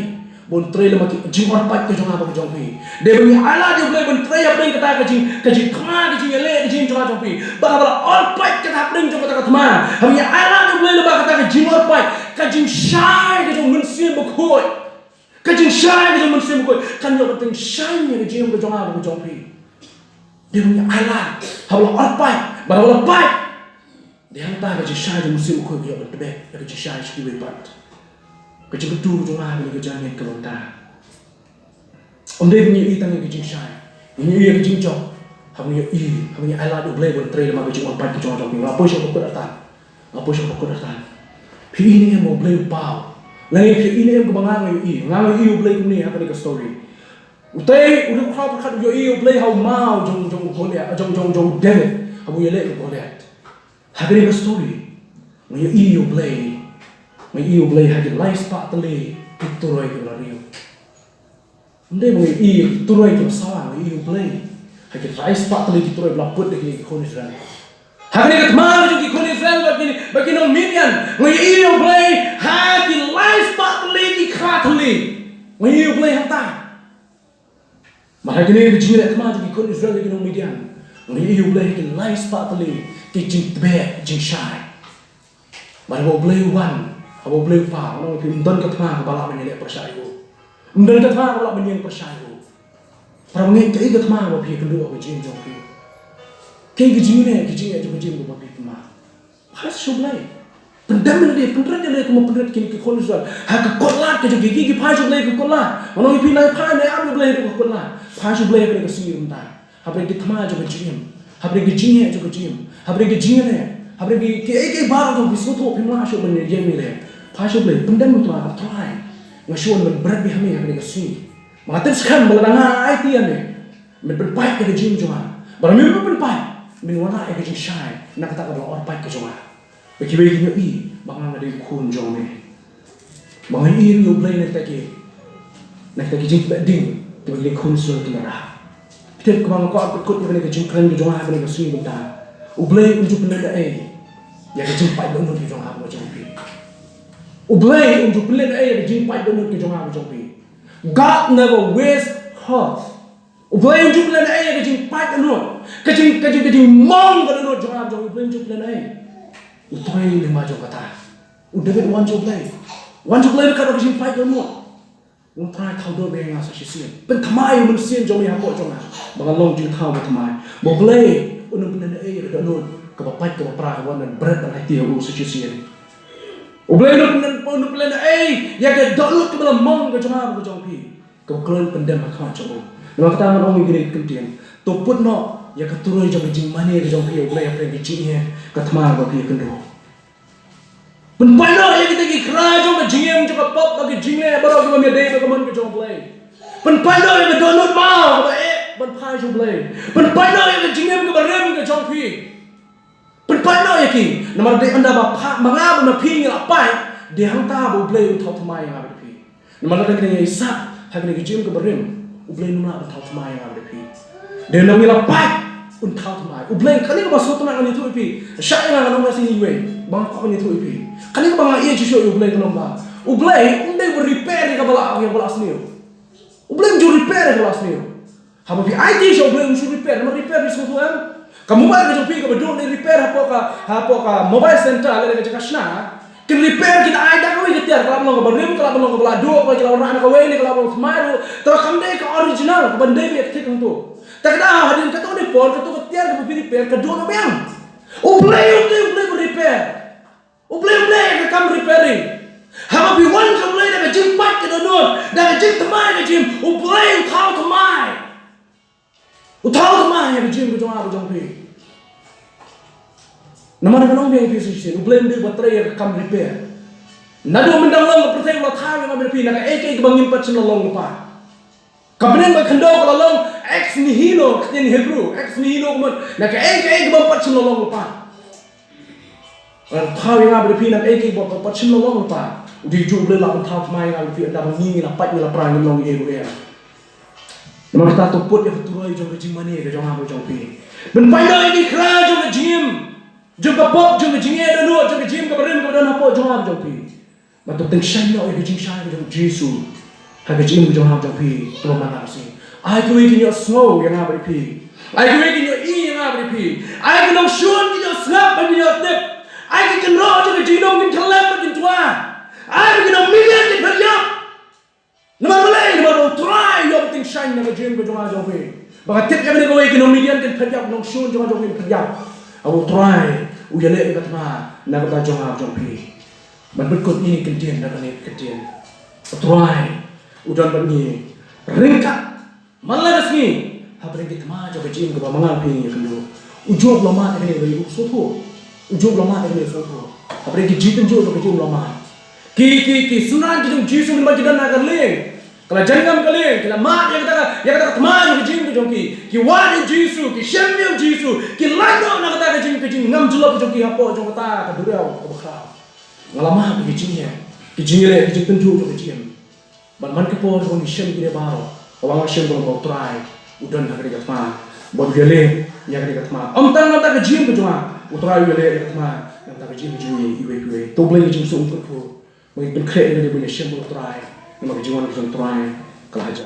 ban trei lem bad ka jingor pait ka jong nga bad ka jong phi. Dei haba ngi ailad ïa U Blei ban trei hapdeng kata ka jing, ka jingthma, ka jingïaleh, ka jingim jong nga jong phi. Bad haba la or pait kata hapdeng jong kata ka thma, haba ngi ailad ïa U Blei lem bad kata ka jingor pait, ka jingshai ka jong u Mynsiem Bakhuid, ka jingshai ka jong u Mynsiem Bakhuid kan ïoh ban tyngshaiñ ïa ka jingim ka jong nga bad ka jong phi. Dei haba ngi ailad, haba la or pait, bad haba la pait, dei hangta ka jingshai jong u Mynsiem Bakhuid ka ïoh ban tbeh ïa ka jingshai sha kiwei pat. Ka jingkyntu jong nga ha kane ka janmiet ka long ta. Ym dei ba ngi ïohi tang ïa ka jingshai, ngi ïohi ïa ka jingjop. Haba ngi ïohi, haba ngi ailad ïa U Blei ban trei lyngba ka jingwan paid ka jong nga jong phi. Nga poi sha ka kut artat. Nga poi sha ka kut artat. Phi ïohi ne em ba U Blei u paw? Lane phi ïohi ne em kaba nga nga ïohi? Nga nga ïohi U Blei kumne ha kane ka story. Utei u dei u khraw pyrkhat u ïohi U Blei ha u maw jong jong u Goliath, jong jong jong u David, haba u ïaleh ïa u Goliath. Ha kane ka story nga ïohi U Blei, nga ïohi U Blei ha ki lai spah tylli ki turoi kiba la riew. Ym dei ba nga ïohi ki turoi kiba sawa, nga ïohi U Blei ha ki lai spah tylli ki turoi ba la put da ki khun Israel. Ha kane ka thma ka jong ki khun Israel bad ki, bad ki nong Midian, nga ïohi U Blei ha ki lai spah tylli ki khra tylli. Nga ïohi U Blei hangta. Bad ha kane ka jingïaleh thma jong ki khun Israel bad ki nong Midian, nga ïohi U Blei ha ki lai spah tylli ki jingtbeh jingshai. Bad haba U Blei u wan, haba U Blei u paw, nga ong ïa phi, ym don ka thma kaba lah ban ïaleh pyrshah ïa u. Ym don ka thma kaba lah ban ïeng pyrshah ïa u. Para bangeit, kaei ka thma kaba phi ïakynduh ha ka jingim jong phi? Kaei ka jingeh, ka jingeh jong ka jingim kaba phi thma? Phai sha U Blei. Pyndem ïa lade, pynrit ïa lade kumba pynrit kine ki khun Israel ha ka kutlad ka jong ki. Ki, ki phai sha U Blei ha ka kutlad. Nga ong ïa phi, nai phai, nai ap ïa U Blei ha ka kutlad. Phai sha U Blei ha kane ka sngi mynta. Hapdeng ki thma jong ka jingim, hapdeng ki jingeh jong ka jingim, hapdeng ki jingeh, hapdeng ki, kiei kiei baroh jong phi, sngewthuh phim lah shuh ban ïeng ïa lade. Phai sha U Blei, pyndem, U Trai, U Trai, nga shu wan ban bret beiñ ha me ha kane ka sngi. Ba nga tip skhem ba lada nga aiti ïa me, men pynpait ïa ka jingim jong nga. Ba lada me pynpait, men wanrah ïa ka jingshai na kata kaba la or pait ka jong nga. Ba kiwei kin ïohi ba nga nga dei u khun jong me. Ba nga ïohi ïa U Blei na kita ki, na kita ki jingtbeh ding kiba ki khun Israel ki la rah. Phi tip, kaba nga kwah pynkut ïa kane ka jingkren ka jong nga ha kane ka sngi mynta, U Blei um ju pynlehnohei ïa ka jingpait dohnud ka jong nga bad jong phi. U Blei um ju pynlehnohei ïa ka jingpait dohnud ka jong nga bad jong phi. God never waste hurt. U Blei um ju pynlehnohei ïa ka jingpait dohnud, ka jing, ka jing, ka jingmong ka dohnud jong nga jong U Blei, um ju pynlehnohei. U Trai, lyngba jong kata, u David u wan sha U Blei. Wan sha U Blei ryngkat bad ka jingpait dohnud. U Trai, thaw dohnud ïa nga sa shisien. Pynthymmai u mynsiem jong me hapoh jong nga, ba ngan long jingthaw ba thymmai. Ba U Blei un ym pynlehnohei ïa ka dohnud kaba pait kaba pra kaba wan ban bret ban aiti ha u sa shisien. U Blei un ym pynlehnohei, un ym pynlehnohei ïa ka dohnud kaba la mong ka jong nga bad ka jong phi, kaba khlaiñ pyndem ha khmat jong u. Namar kata ngan ong ïa kine ki kyntien. To put noh ïa ka turoi jong ka jingmane ka jong phi ïa U Blei hapdeng ka jingeh, ka thma kaba phi ïakynduh. Pynpait noh ïa kita ki khra jong ka jingim jong ka pop bad ka jingleh baroh kiba ym dei ba ka mon ka jong U Blei. Pynpait noh ïa ka dohnud maw kaba eh ban phai sha U Blei. Pynpait noh ïa ka jingim kaba rim ka jong phi. Pynpait noh ïa ki. Namar dei ynda ba pha, ma nga bad ma phi ngi la pait, dei hangta ba U Blei un thaw thymmai ïa nga bad phi. Namar lada ngi ïaisah ha kane ka jingim kaba rim, U Blei un ym lah ban thaw thymmai ïa nga bad phi. Dei ynda ngi la pait un thaw thymmai U Blei. Kane kaba sngewtynnat ngan ïathuh ïa phi. Shah ïa nga, ngan ong ïa sngi iwei ba nga kwah ban ïathuh ïa phi. Kane kaba nga ïeit shuh shuh ïa U Blei ka long ba U Blei um dei ba repair ïa kaba lah, ïa kaba lah sniew. U Blei um ju repair ïa kaba lah sniew. Haba phi aiti sha U Blei um shu repair, namar repair phi sngewthuh em? Ka mobile ka jong phi kaba duk ne repair hapoh ka, hapoh ka mobile center lane ka jaka shna, kin repair, kin ai da kawei ka tiar, ka lah ban long kaba rim, ka lah ban long kaba la duk, ka lah ban rah na kawei ne ka lah ban long thymmai ruh. Te kam dei ka original kaba dei ba ïa kthik hangto. Te ka dei hadien katto katne por, katto ka tiar kaba phi repair ka duk noh biang. U Blei um dei U Blei ba repair. U Blei um leh ïa ka kam repairing. Haba phi wan sha U Blei da ka jingpait ka dohnud, da ka jingthymmai ka jingim, U Blei u thaw thymmai. U thaw thymmai ïa ka jingim ka jong nga ka jong phi. Namar ngan ong biang ïa phi sa shisien, U Blei um dei ba trei ïa ka kam repair. Naduh myndang long ka pyrthei u la thaw ïa nga bad phi na kaei kaei kaba ngim pat shym la long lypa. Ka bneng ba khyndew ka la long ex nihilo, ka ktien Hebrew, ex nihilo ka mut na kaei kaei kaba ym pat shym la long lypa. Ngan thaw ïa nga bad phi na kaei kaei ba ym pat shym la long lypa. U dei ju U Blei lah ban thaw thymmai ïa nga bad phi ynda ba ngi ngi la pait, ngi la pra, ngim long ei ruh ei. Namar kata to put ïa ka turoi jong ka jingmane ka jong nga bad jong phi. Pynpait noh ïa ki khra jong ka jingim, jong ka pop, jong ka jingeh dohnud, jong ka jingim kaba rim kaba don hapoh jong nga bad jong phi. Bad to tyngshaiñ noh ïa ka jingshai ka jong U Jisu ha ka jingim ka jong nga jong phi, to man la ka sngi. Ai kiwei kin ïohsngew ïa nga bad ïa phi. Ai kiwei kin ïohi ïa nga bad ïa phi. Ai ki nongshun kin ïohsngap bad kin ïohtip. Ai ki kynroh jong ka jingdum kin khyllem bad kin twa. Ai ki nong Midian kin phet ïap. Namar balei? Namar ba U Trai u ïoh tyngshaiñ na ka jingim ka jong nga jong phi. Ba nga tip ïa kane kawei, ki nong Midian kin phet ïap, nongshun jong nga jong phi kin phet ïap. Haba U Trai u ïaleh ïa ka thma na ka bynta jong nga jong phi. Ban pynkut ïa kane ka ktien, da kane ka ktien, U Trai u don bad ngi ryngkat man la ka sngi hapdeng ki thma jong ka jingim kaba ma nga bad phi ngi ïakynduh. U Job u la mad ïa kane, u sngewthuh. U Job u la mad ïa kane, u sngewthuh. Hapdeng ki jingtynjuh jong ka jingim u la mad. Ki, ki, ki synran ki jong U Jisu mynba ki don ha ka lieng, ka la jan ngam ka lieng, ki la mad ïa kata ka, ïa kata ka thma jong ka jingim ka jong ki. Ki wad ïa U Jisu, ki shem ïa U Jisu, ki lait noh na kata ka jing, ka jingngam jyllop jong ki hapoh jong kata ka duriaw kaba khraw. Nga la mad ïa ki jingeh, ki jingeh, ki jingtynjuh jong ka jingim. Bad man ka por ba ngi shem kine baroh, kaba nga shem ba U Trai u don ha kane ka thma, bad u ïaleh ïa kane ka thma. Ym tang na ka bynta ka jingim ka jong nga, U Trai u ïaleh ïa ka thma na ka bynta ka jingim ka jong ngi iwei pa iwei. To Blei ka jingsuk um kyrkhu ba ngi pynkhreh ïa kane, ba ngi shem ba U Trai, namar ka jingwan ka jong U Trai ka la hajan.